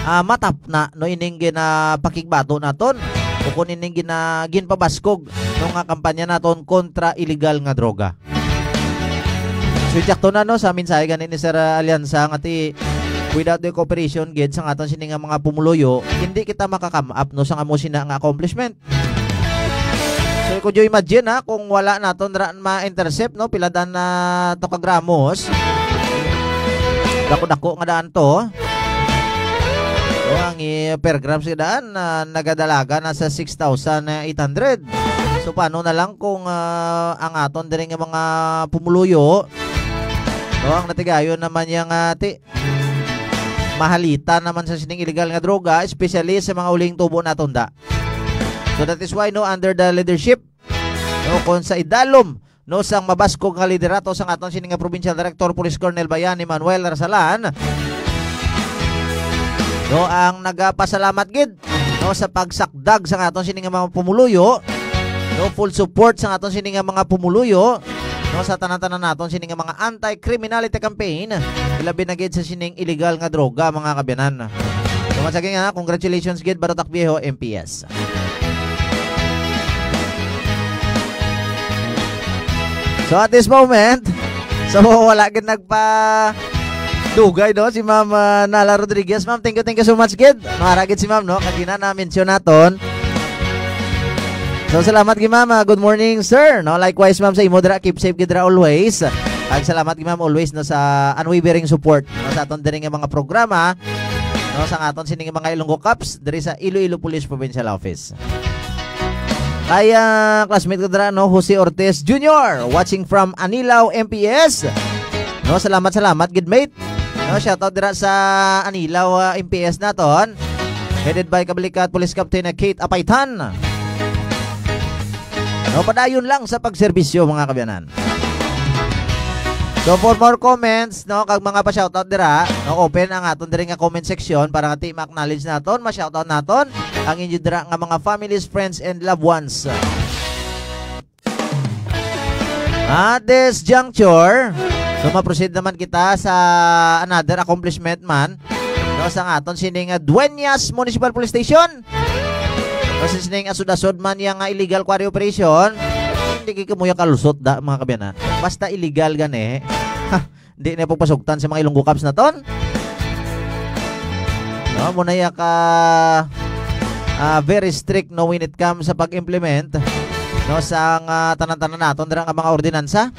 ah, matapna, no, ining ginapakigbato naton, o kung ining gina-, ginpabaskog, no, nga kampanya naton kontra illegal nga droga. So, eksakto na, no, sa mensahe gani ni Sir, ah, Alianza nga ti, without the cooperation gid sa aton sini nga mga pumuluyo, hindi kita maka-come up, no, sa amo sina nga accomplishment. So, could you imagine, ha, kung wala naton ra ma-intercept, no, pila daan na to ka gramos. Dako-dako nga daan to. So, ang, eh, per grams nga daan, ah, nagadalaga na sa six thousand eight hundred. So, paano na lang kung, ah, ang aton diri nga mga pumuluyo, no, ang natigayon naman yang, ah, ti-, mahalita naman sa sining illegal nga droga, especially sa mga uling tubo naton da. So, that is why, no, under the leadership, no, kung sa idalom, no, sang mabaskog nga liderato sang aton sini nga Provincial Director Police Colonel Bayani Manuel Rasalan, no, ang nagapasalamat gid, no, sa pagsakdag sang aton sini nga mga pumuluyo, no, full support sang aton sini nga mga pumuluyo, no, sa tanan-tanan naton sini nga mga anti-criminality campaign, ilabi na gid sa sining illegal nga droga, mga kabyanan. So, once again, ha, congratulations gid, Barotac Viejo M P S. So, at this moment, so, wala gid nagpa-dugay, no, si Ma'am, ah, Nala Rodriguez. Ma'am, thank you, thank you so much gid. Mara gid si Ma'am, no, kagina na-mention naton. So, salamat gid, Ma'am. Ah, good morning, sir. No, likewise, Ma'am, sa imo dira, keep safe gid dira always. Kag salamat gid, Ma'am, always, no, sa unwavering support, no, sa aton diri nga mga programa, no, sa aton sining mga Ilonggo Cops diri sa Iloilo Police Provincial Office. Kay, ah, classmate ko dira, no, Jose Ortiz Junior, watching from Anilao M P S. No, salamat, salamat gid, mate. No, shoutout dira sa Anilao, ah, M P S naton. Headed by Kabalikat Police Captain, ah, Kate Apaytan. No, padayon lang sa pagserbisyo, mga kabyanan. So, for more comments, no, kag mga pa-shoutout dira, no, open ang aton diri nga comment section para nga ti ma-acknowledge naton, ma-shoutout naton ang inyo dira nga mga families, friends, and loved ones. At this juncture, so ma-proceed naman kita sa another accomplishment man, no, sa aton sining, ah, Dueñas Municipal Police Station. Kasi sining asod-asod man yang, ah, illegal quarry operation, hindi kay kamuya kalusot da, mga kabyanan. Basta illegal gani, ha, di na pagpasugtan sa mga Ilonggo Cops naton. No, mo na ya ka, ah, very strict, no, when it comes sa pag-implement, no, sa nga tanan-tanan naton dira nga mga ordinansa.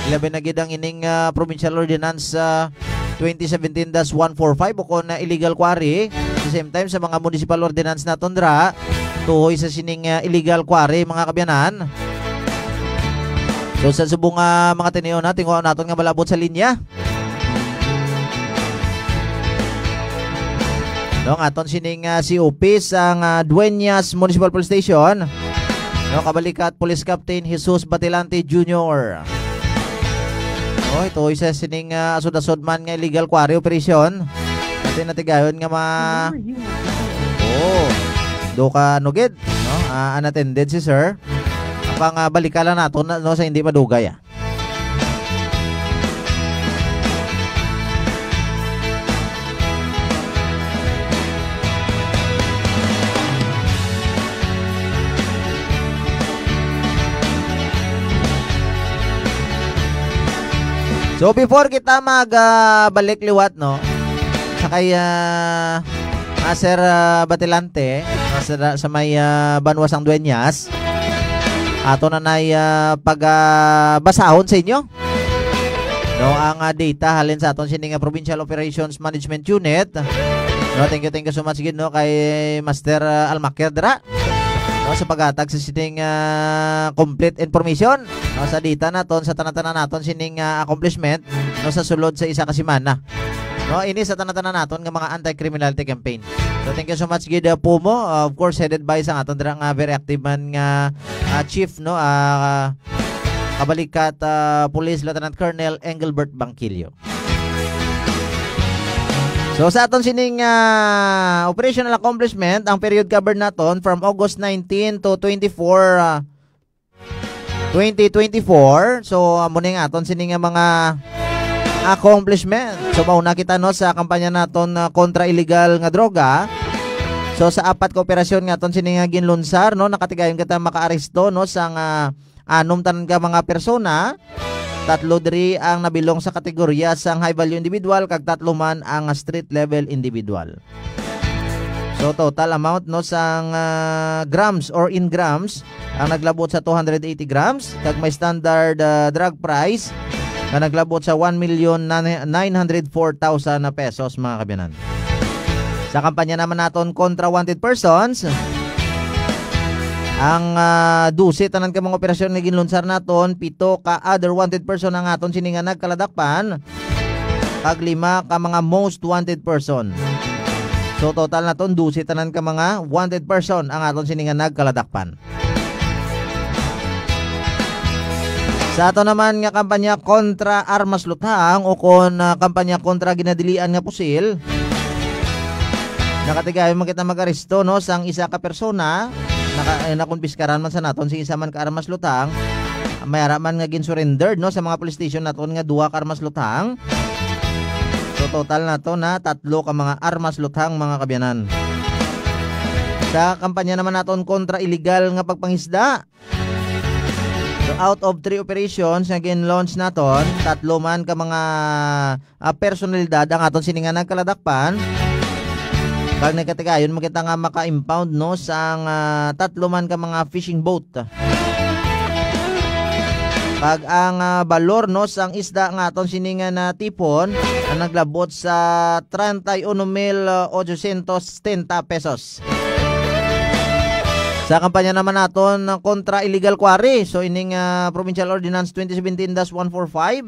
Ilabi na gid ang ining, ah, provincial ordinance, ah, twenty seventeen dash one four five, o kon, ah, illegal quarry. Sa same time, sa mga municipal ordinance naton dira, tuhoy sa sining, ah, illegal quarry, mga kabyanan. So, sa subong nga mga tinion, ha, tinguha naton nga malabot sa linya. No, ang aton sining, ah, C O P sang, ah, Dueñas Municipal Police Station. No, Kabalikat Police Captain Jesus Batilante Junior. Oh, ito isa sining, ah, asod-asod man nga illegal quarry operation. Ate natigayon nga ma- Oh. Do ka, ano gid, no? Ah, unattended si sir. Apang, ah, balika lang nato na, no, sa hindi madugay, ah. So, before kita mag, ah, balik liwat, no? Sa kay, ah, Master, ah, Batilante, no, sa, sa may, ah, Banwa sang Dueñas, ato na nay, ah, pag, ah, basahon sa inyo. No, ang, ah, data halin sa aton sini nga Provincial Operations Management Unit. No, thank you, thank you so much gid, no, kay Master, ah, Almaquer dira. No, sa paghatag sa sining, ah, complete information, no, sa data naton, sa tanan-tanan naton sining, ah, accomplishment, no, sa sulod sa isa ka semana. No, ini sa tanan-tanan naton nga mga anti-criminality campaign. So, thank you so much gid, uh, Pumo. Uh, of course, headed by sa aton dira nga very active man nga, uh, chief, no? Uh, Kabalikat, uh, Police Lieutenant Colonel Engelbert Bangkilio. So, sa aton sining, uh, operational accomplishment, ang period covered naton from August nineteen to twenty-four, uh, twenty twenty-four. So, amo ni nga aton sini nga mga accomplishment. So, mauna kita, no, sa kampanya naton, uh, kontra illegal nga droga. So, sa apat ka operasyon nga aton sini nga ginlunsar, no, nakatigayon kita makaaresto, no, sang, uh, anom tanan ka mga persona. Tatlo diri ang nabilong sa kategorya sang high value individual, kag tatlo man ang street level individual. So, total amount, no, sang, ah, grams or in grams, ang naglabot sa two hundred eighty grams, kag may standard, ah, drug price nga naglabot sa one million nine hundred four thousand na pesos, mga kabiyanan. Sa kampanya naman naton kontra wanted persons, ang, ah, dose tanan ka mga operasyon nga ginlunsar naton, pito ka other wanted person ang aton sini nga nagkaladakpan, kag lima ka mga most wanted person. So, total naton, dose tanan ka mga wanted person ang aton sini nga nagkaladakpan. Sa ato naman nga kampanya kontra armas luthang o kon, ah, kampanya kontra ginadilian nga pusil, nakatigayon man kita mag-aresto, no, sang isa ka persona, naka-, eh, nakumpiskaran man sa naton sing isa man ka armas luthang, may ara man nga gin-surrendered, no, sa mga police station naton nga duha ka armas luthang. So, total naton na tatlo ka mga armas luthang, mga kabiyanan. Sa kampanya naman naton kontra illegal nga pagpangisda, so, out of three operations nga gin-launch naton, tatlo man ka mga, ah, personalidad ang aton sini nga nagkaladakpan. Kag nagkatigayon man kita nga maka-impound, no, sang, ah, tatlo man ka mga fishing boat. Kag ang, ah, balor, no, sang isda nga aton sini nga natipon ang naglabot sa treinta y uno mil ochocientos setenta pesos. Sa kampanya naman naton kontra illegal quarry, so ining, ah, Provincial Ordinance twenty seventeen dash one four five.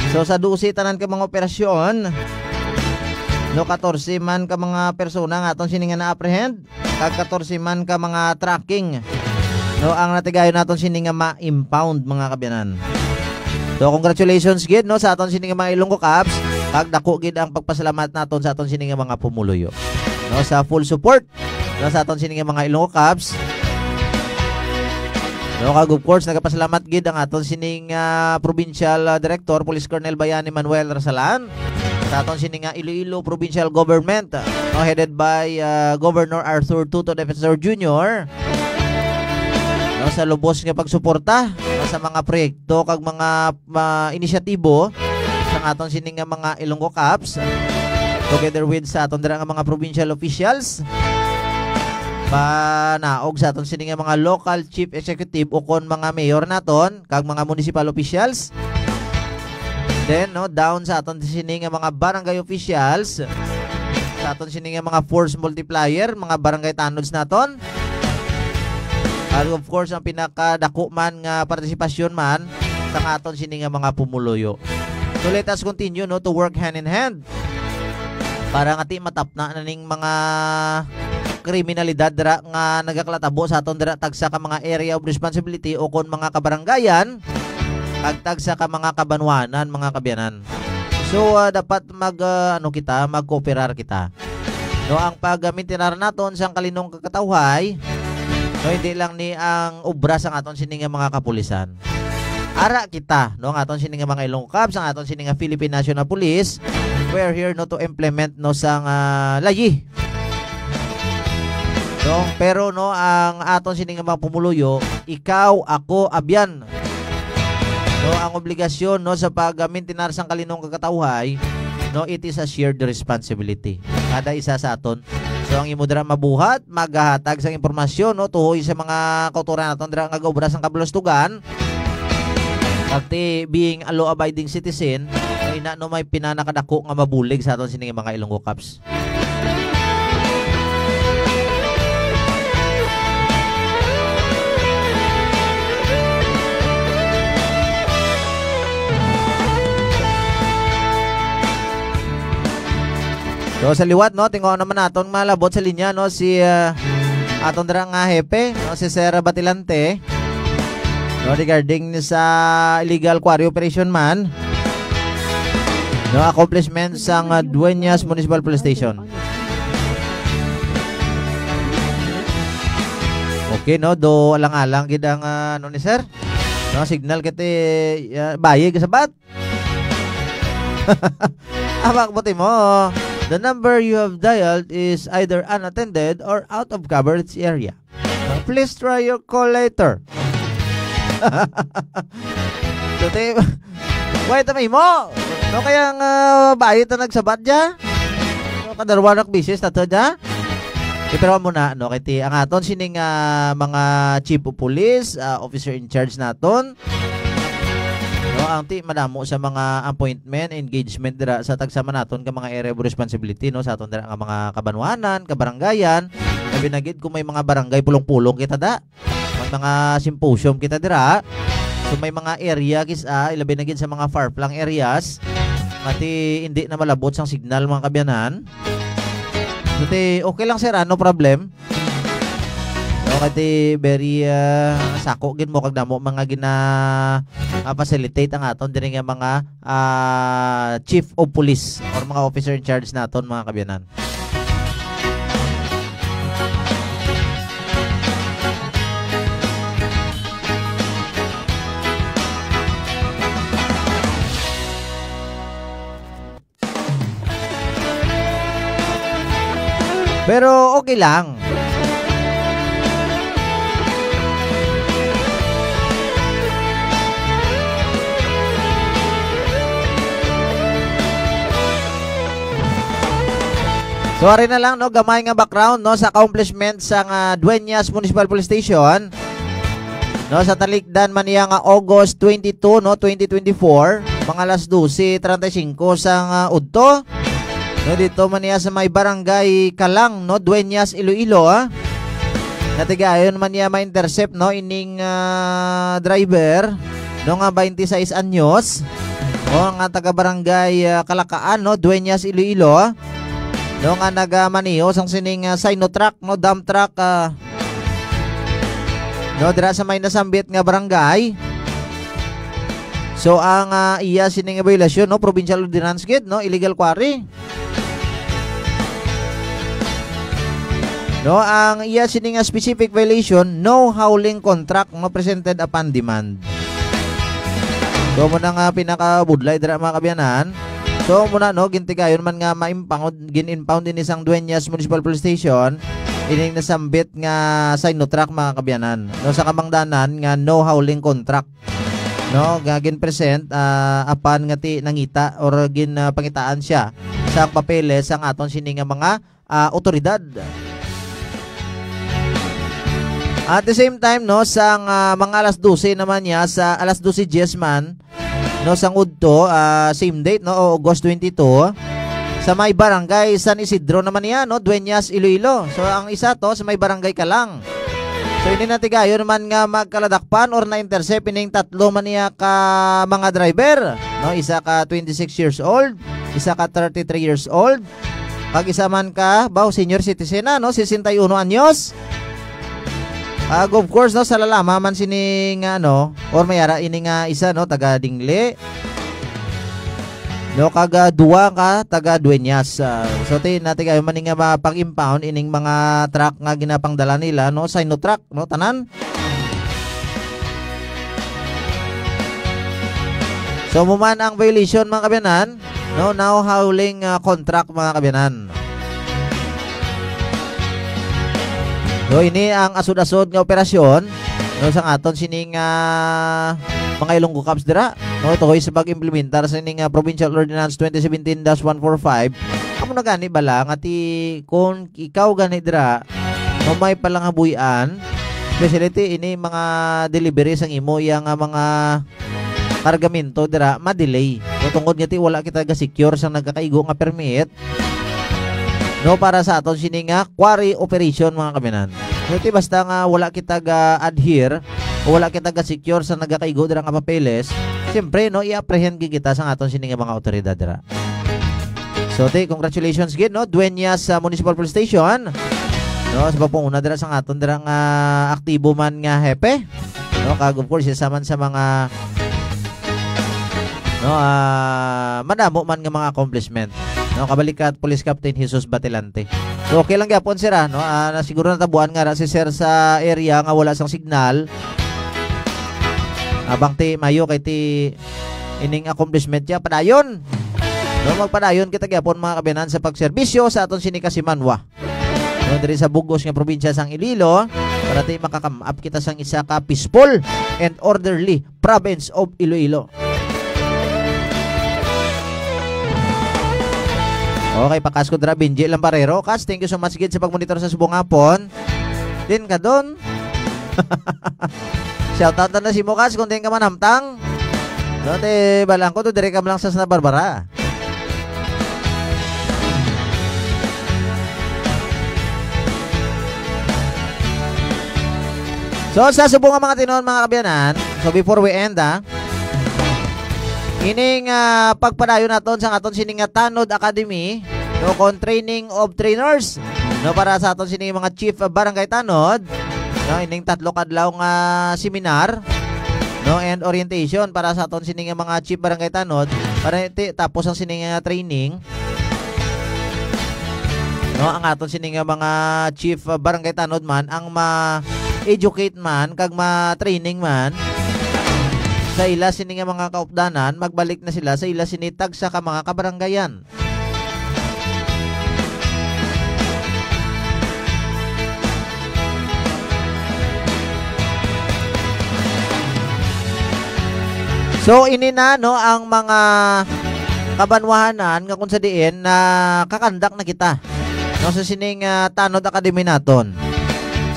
So, sa dose tanan ka mga operasyon, no, katorse man ka mga persona nga aton sini nga na-apprehend, kag katorse man ka mga tracking, no, ang natigayon naton sini nga ma-impound, mga kabiyanan. So, congratulations gid, no, sa aton sini nga mga Ilonggo Cops, kag dako gid ang pagpasalamat naton sa aton sini nga mga pumuluyo, no, sa full support, no, sa aton sini nga mga Ilonggo Cops. No, kag of course, nagapasalamat gid ang aton sining, ah, provincial, ah, director, Police Colonel Bayani Manuel Rasalan, sa aton sini nga Iloilo Provincial Government, no, headed by, ah, Governor Arthur Tuto Defensor Junior, no, sa lubos nga pagsuporta, no, sa mga proyekto kag mga, ah, inisyatibo sang aton sini nga mga Ilonggo Cops, together with sa aton dira nga mga provincial officials, panaog sa aton sini nga mga local chief executive o kon mga mayor naton kag mga municipal officials. Then, no, down sa aton sini nga mga barangay officials, sa aton sini nga mga force multiplier, mga barangay tanods naton. And of course, ang pinakadako man nga partisipasyon man sa aton sini nga mga pumuluyo. So, let us continue, no, to work hand in hand para nga ti matapna na ning mga kriminalidad dira nga nagakalatabo sa aton dira, tagsa ka mga area of responsibility o kon mga kabarangayan, kag tagsa ka mga kabanwanan, mga kabiyanan. So, ah, dapat mag, ah, ano kita, magkooperar kita. No, ang pagmintinar naton sang kalinong kag katawhay, no, hindi lang ni ang obra sang aton sini nga mga kapulisan. Ara kita, no, ang aton sini nga mga Ilonggo Cops, ang aton sini nga Philippine National Police, we're here, no, to implement, no, sang, ah, layi. No, pero, no, ang aton sini nga mga pumuluyo, ikaw, ako, abyan, no, ang obligasyon, no, sa pagmintinar sang kalinong kag katawhay, no, it is a shared responsibility. Kada isa sa aton. So, ang imo dira mabuhat, maghatag sang impormasyon, no, tuhoy sa mga kautoran naton dira nga gaobra sang kabulastugan. Kag ti being a law-abiding citizen, kay ina, no, may pinanakadako nga mabulig sa aton sini nga mga Ilonggo Cops. So, sa liwat, no, tinguha naman naton malabot sa linya, no, si, ah, aton dira nga hepe, no, si Sir Batilante, no, regarding sa illegal quarry operation man, no, accomplishment sang, ah, Dueñas Municipal Police Station. Okay, no, do alang-alang gid ang, ah, ano ni sir? No, signal kiti, ah, bayig sa bat. Abak mo timo. The number you have dialed is either unattended or out of coverage area. Please try your call later. So, ti-, wait, tama mo. No, kaya nga, bayit na nagsabat dya. No, kadarwa na bisis na to dya. Eh, pero muna, no, kay ti, ang aton sining, ah, mga chief of police, ah, officer in charge naton, no, ang ti madamo sa mga appointment, engagement dira sa tagsa man naton ka mga area of responsibility, no, sa aton dira nga mga kabanwanan, kabarangayan, labi na gid kung may mga barangay pulong-pulong kita da, may mga symposium kita dira. So, may mga area kis-, ah, ilabi na gid sa mga far-flung areas, nga ti hindi na malabot sang signal, mga kabyanan. So, ti, okay lang, sir, ah, no problem. No, kay ti very, ah, sako gid mo kag damo mga gina, ah, facilitate ang aton diri nga mga, ah, chief of police or mga officer in charge naton, mga kabyanan. Pero okay lang. So, ari na lang, no, gamay nga background, no, sa accomplishment sang, ah, Dueñas Municipal Police Station. No, sa talikdan man niya nga August twenty-two, no, twenty twenty-four, mga alas dose treinta y cinco sang, ah, udto. No, dito man niya sa may barangay Kalang, no, Dueñas, Iloilo, ah. Natigayon man niya ma-intercept, no, ining, ah, driver, no, nga twenty-six anyos, o nga taga barangay, ah, Kalakaan, no, Dueñas, Iloilo, no, nga nagamaneho sang sining, ah, Sinotruk, no, dump truck, ah, no, dira sa may nasambit nga barangay. So, ang, ah, iya sini nga violation, no, provincial ordinance gid, no, illegal quarry. No, ang iya sini nga specific violation, no hauling contract, no, presented upon demand. So, mo na nga pinakabudlay dira, mga kabyanan. So, muna, no, gintigayon man nga ma-impound, gin-impound ini sang Dueñas Municipal Police Station, ining nasambit nga Sinotruk, mga kabyanan. No, sa kabangdanan nga no hauling contract, no, nga gin-present, ah, apan nga ti nangita or gin, ah, pangitaan siya sa papeles sang aton sini nga mga, ah, otoridad. At the same time, no, sang, ah, mga alas dose naman niya, sa alas dose diez man, no, sang udto, ah, same date, no, o August twenty-two, sa may barangay San Isidro naman niya, no, Dueñas, Iloilo. So, ang isa to sa may barangay Kalang. So, ini natigayon man nga magkaladakpan or na-intercept ining tatlo man niya ka mga driver, no? Isa ka twenty-six years old, isa ka thirty-three years old, kag isa man ka, baw, senior citizen na, no? Sesenta y uno anyos. Kag, of course, no, sa lalama man sini nga, ano, or may ara ini nga isa, no, taga Dingli. No, kag, ah, duwa ka taga Dueñas. Ah, so, ti, natigayon man ni nga mapag-impound ining mga truck nga ginapangdala nila, no? Sinotruk, no? Tanan. So, mo man ang violation, mga kabyanan, no? No hauling, ah, contract, mga kabyanan. So, ini ang asod-asod nga operasyon, no, sang aton sining, ah, mga Ilonggo Cops dira, no, tuhoy sa pag-implementar sa sining, ah, Provincial Ordinance twenty seventeen dash one four five. Amo na gani bala nga ti, kung ikaw gani dira, no, may palangabuy-an, especially ti ini mga delivery sang imo iya nga mga kargamento dira, ma-delay. No, tungod nga ti wala kita ga-secure sang nagakaigo nga permit, no, para sa aton sini nga quarry operation, mga kabyanan. No, ti basta nga wala kita ga-adhere o wala kita ga-secure sa nagakaigo dira nga papeles, siyempre, no, i-apprehend gid kita sa aton sini nga mga awtoridad dira. So, ti, congratulations gid, no, Dueñas, ah, Municipal Police Station. No, sa pagpanguna dira sa aton dira nga aktibo man nga hepe. No, kag of course, isa man sa mga, no, ah, madamo man nga mga accomplishment. No, kabalikat, Police Captain Jesus Batilante. So, okay lang gyapon, sir, ah, no? Ah, na siguro natabuan nga ra si sir sa area nga wala sang signal. Abang ti, mayo kay ti ining accomplishment niya, padayon. No, magpadayon kita gyapon, mga kabiyanan, sa pagserbisyo sa aton sini ka simanwa. No, diri sa bug-os nga probinsya sang Iloilo, para ti makakam-up kita sang isa ka peaceful and orderly province of Iloilo. Okay, pakas ko dira, Benji Lamparero. Kas, thank you so much gid sa pagmonitor sa subong hapon. Din ka don. Shoutout na si Mukas kung din ka man hamtang. Dote, balang ko to, dire ka lang sa Santa Barbara. So, sa subong nga mga tinuon, mga kabiyanan, so before we end, ah, ining, ah, pagpadayon naton sa aton sining nga Tanod Academy, no, kon training of trainers, no, para sa aton sining mga chief barangay tanod, no, ining tatlo ka adlaw nga seminar, no, and orientation para sa aton sining nga mga chief barangay tanod, para ti-, tapos ang sining nga training, no, ang aton sining nga mga chief, ah, barangay tanod man ang ma-educate man kag ma-training man sa ila sini nga mga kaupdanan, magbalik na sila sa ila sini tagsa ka mga kabarangayan. So, ini na, no, ang mga kabanwahanan nga kung sa diin na kakandak na kita, no, sa sining, ah, Tanod Academy naton.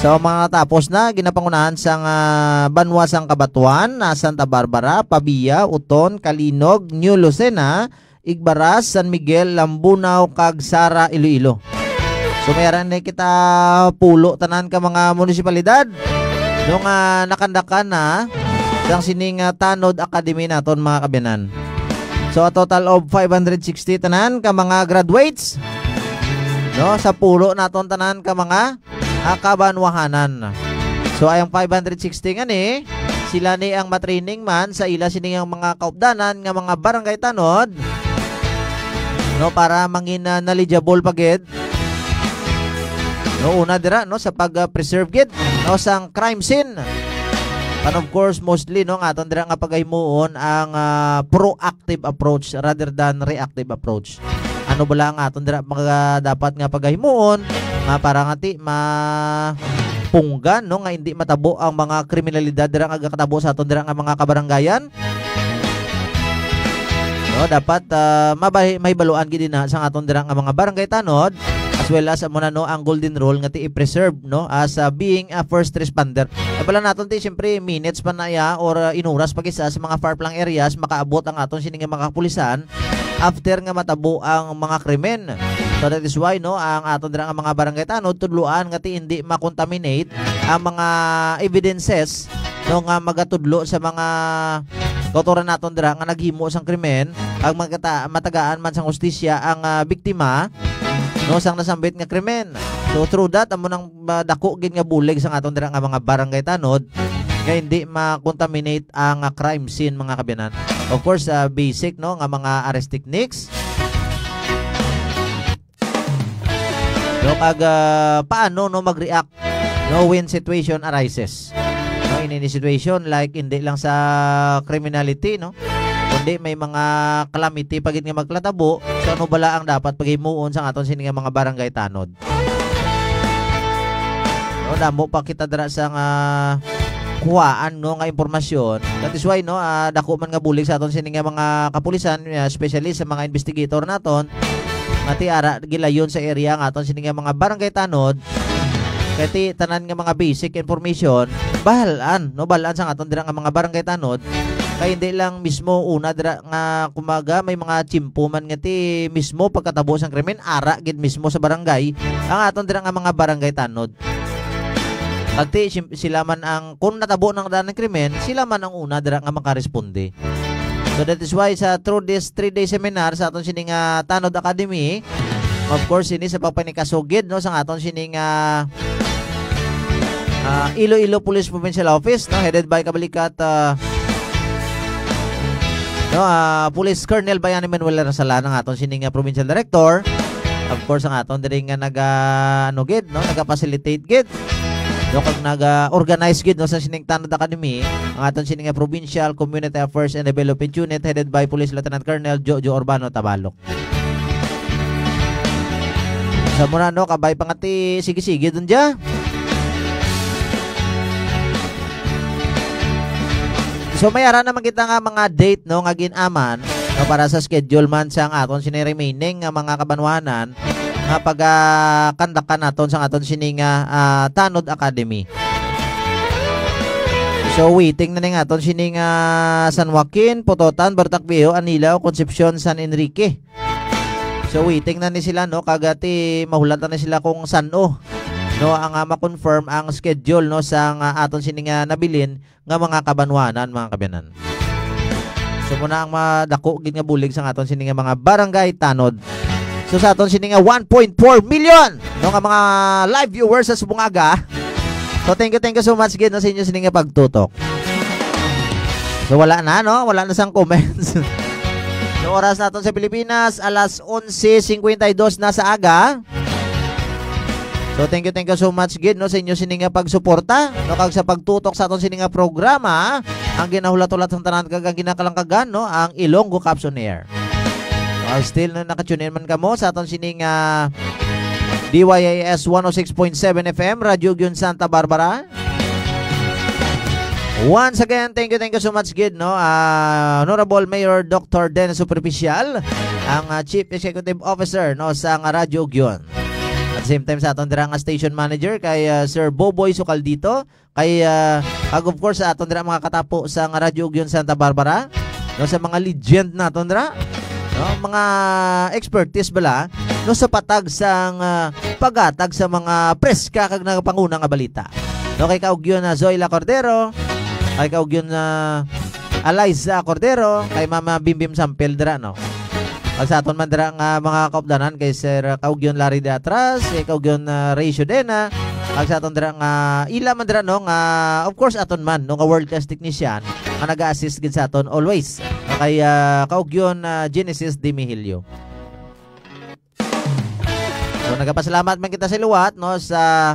So, mga tapos na, ginapangunahan sang, ah, banwa sang Cabatuan, na Santa Barbara, Pavia, Oton, Calinog, New Lucena, Igbaras, San Miguel, Lambunao, kag Sara, Iloilo. So, may ara ni kita pulo tanan ka mga munisipalidad, no, nga nakandakan na sang sining, ah, Tanod Academy naton, mga kabiyanan. So, a total of five hundred sixty tanan ka mga graduates, no, sa pulo naton tanan ka mga, ah, kabanwahanan. So, ay ang five hundred sixty nga ni, sila ni ang matraining man sa ila sini ang mga kaupdanan nga mga barangay tanod, no, para mangin, ah, knowledgeable pa gid. No, una dira, no, sa pag, ah, preserve gid, no, sang crime scene. And of course, mostly, no, nga aton dira nga pagahimuon ang, ah, proactive approach rather than reactive approach. Ano bala ang aton dira mga dapat nga pagahimuon nga para nga ti ma-, punggan, no, nga hindi matabo ang mga kriminalidad dira nga gakatabo sa aton dira nga mga kabarangayan? No, dapat, ah, mabahi-, mahibaluan gid na sa aton dira nga mga barangay tanod, as well as amo na, no, ang golden rule nga ti i-preserve, no, as, ah, being a first responder. Ay pala naton ti, siyempre, minutes pa na ya or, ah, inuras pa gisa sa mga far-flung areas makaabot ang aton sini nga mga kapulisan after nga matabo ang mga krimen. So that is why, no, ang aton dira nga mga barangay tanod tudloan nga ti hindi ma-contaminate ang mga evidences, no, nga magatudlo sa mga kautoran naton dira nga naghimo sang krimen, ang magata-, matagaan man sang hustisya ang, ah, biktima, no, sang nasambit nga krimen. So through that, amo nang, ah, dako gid nga bulig sang aton dira nga mga barangay tanod nga hindi ma-contaminate ang, ah, crime scene, mga kabiyanan. Of course, ah, basic, no, nga mga arrest techniques. No, kag, ah, paano, no, mag-react, no, when situation arises. No, in any situation, like, hindi lang sa criminality, no, kundi may mga calamity pa gid nga magkatabo. So, ano bala ang dapat paghimuon sa aton sini nga mga barangay tanod? No, damo pa kita dira sa nga kuhaan, no, nga impormasyon. That is why, no, ah, dako man nga bulig sa aton sini nga mga kapulisan, ah, especially sa mga investigator naton, nga ti ara gilayon sa area nga aton sini nga mga barangay tanod. Kay ti tanan nga mga basic information, bahalan, no, bahalan sa aton dira nga mga barangay tanod. Kay hindi lang mismo una dira nga, kumaga, may mga tiyempo man nga ti mismo pagkatabo sang krimen, ara gid mismo sa barangay ang aton dira nga mga barangay tanod. Pag ti sim-, sila man ang, kung natabo nang daan ng krimen, sila man ang una dira nga makaresponde. So that is why sa, through this three-day seminar sa aton sining, ah, Tanod Academy, of course, ini sa pagpanikasugid, no, sa aton sining, ah, ah, Iloilo Police Provincial Office, no, headed by Kabalikat, ah, no, ah, Police Colonel Bayani Manuel Rasalan, ang aton sining, ah, provincial director. Of course, ang aton diri nga naga, ano gid, no, naga-facilitate gid, no, kag naga-organize gid, no, sa sining Tanod Academy, ang aton sining, ah, Provincial Community Affairs and Development Unit headed by Police Lieutenant Colonel Jojo Urbano Tabalok. Sa mura, no, kabay pa nga ti sige-sige dun dya. So, may ara naman kita nga mga date, no, nga gin-aman, no, para sa schedule man sang aton sini remaining nga mga kabanwanan nga pagakandakan naton sang aton sini nga, ah, Tanod Academy. So, waiting na ning aton sini nga San Joaquin, Pototan, Bartacveo, Anilao, Concepcion, San Enrique. So, waiting na ni sila, no, kag ti mahulat na ni sila kung san-o, no, ang, ah, ma-confirm ang schedule, no, sa nga aton sini nga nabilin nga mga kabanwanan, mga kabyanan. So, muna ang madako gid nga bulig sa aton sini nga mga barangay tanod. So, sa aton sini nga one point four million, no, nga mga live viewers sa subong aga. So, thank you, thank you so much gid, no, sa inyo sini nga pagtutok. So, wala na, no? Wala na sang comments. So, oras naton sa Pilipinas, alas onse cincuenta y dos na sa aga. So, thank you, thank you so much gid, no, sa inyo sini nga pagsuporta, no, kag sa pagtutok sa aton sini nga programa, ang ginahulat-hulat sang tanan kag ang ginakalangkagan, no, ang Ilonggo Caps on Air. So, still, no, naka-tune in man kamo sa aton sini nga D Y I S one oh six point seven F M, Radyo Ugyon Santa Barbara. Once again, thank you, thank you so much gid, no, ah, Honorable Mayor Doctor Dennis Superficial, ang, ah, Chief Executive Officer, no, sa nga Radyo Ugyon. At the same time, sa aton dira nga station manager kay, ah, Sir Boboy Sukaldito, kay, ah, ag of course, sa aton dira mga katapo sa nga Radyo Ugyon Santa Barbara, no, sa mga legend naton dira, no, mga expertise bala, no, sa patag sang, ah, paghatag sa mga preska kag nagapanguna nga balita. No, kay Kaugyon na Zoila Cordero, kay Kaugyon na Eliza Cordero, kay Mama Bimbim Sampel dira, no. Kag sa aton man dira nga mga kaupdanan kay Sir Kaugyon Larry de Atras, kay Kaugyon, ah, Ray Shodena, kag sa aton dira nga ila man dira, no, nga of course aton man, no, nga world class technician nga naga-assist gid sa aton always. Kay, ah, Kaugyon, ah, Genesis Dimihilio. So, nagapasalamat man kita sa liwat, no, sa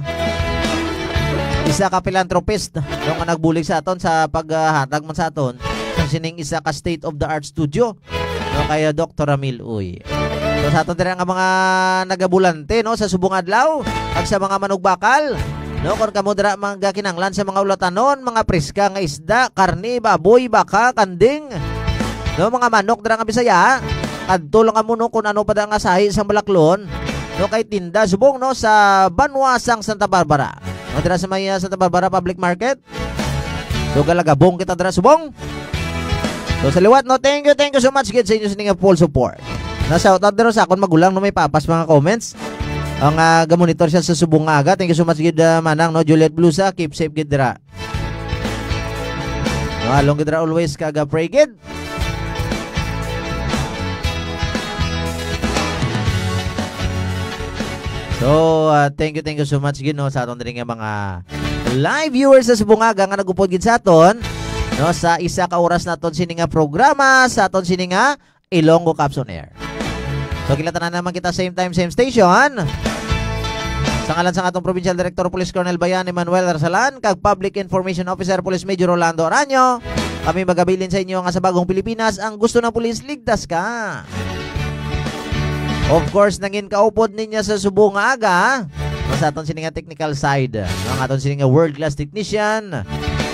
isa ka philanthropist, no, nga nagbulig sa aton sa paghatag man sa aton sa sining isa ka state of the art studio, no, kay Doctor Ramil Uy. So, sa aton dira nga mga nagabulante, no, sa subong adlaw, kag sa mga manugbakal, no, kung kamo dira magakinanglan sa mga ulatanon, mga preska nga isda, karne, baboy, baka, kanding, no, mga manok dira nga Bisaya, kadto lang kamo, no, kung ano pa dira nga sahi sang balaklon, no, kay tinda subong, no, sa banwa sang Santa Barbara. No, dira sa may, ah, Santa Barbara Public Market. So, galagabong kita dira subong. So, sa liwat, no, thank you, thank you so much gid sa inyo sini nga full support. Na shout out dira sa akon magulang, no, may papas mga comments. Ang, ah, gamonitor siya sa subong nga aga. Thank you so much gid, ah, manang, no, Juliet Blusa, keep safe gid dira. No, along gid dira always kag, ah, pray gid. So, ah, thank you, thank you so much gid, no, sa aton diri nga mga live viewers sa subong aga nga nagupod gid sa aton, no, sa isa ka oras naton sini nga programa, sa aton sini nga Ilonggo Caps on Air. So, kilatanan naman kita same time, same station. Sa ngalan sang atong Provincial Director of Police Colonel Bayan Emmanuel Arsalan, kag Public Information Officer Police Major Rolando Araño, kami magabilin sa inyo nga sa Bagong Pilipinas, ang gusto ng pulis, ligtas ka. Of course, nangin kaupod ninyo sa subong nga aga, no, sa aton sini nga technical side, no, ang aton sini nga world-class technician,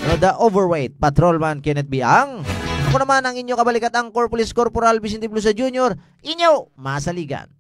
no, the overweight patrolman Kenneth Biang. Ako naman ang inyo kabalikat, ang Corporal Police Corporal Vicente Blusa Junior, inyo masaligan.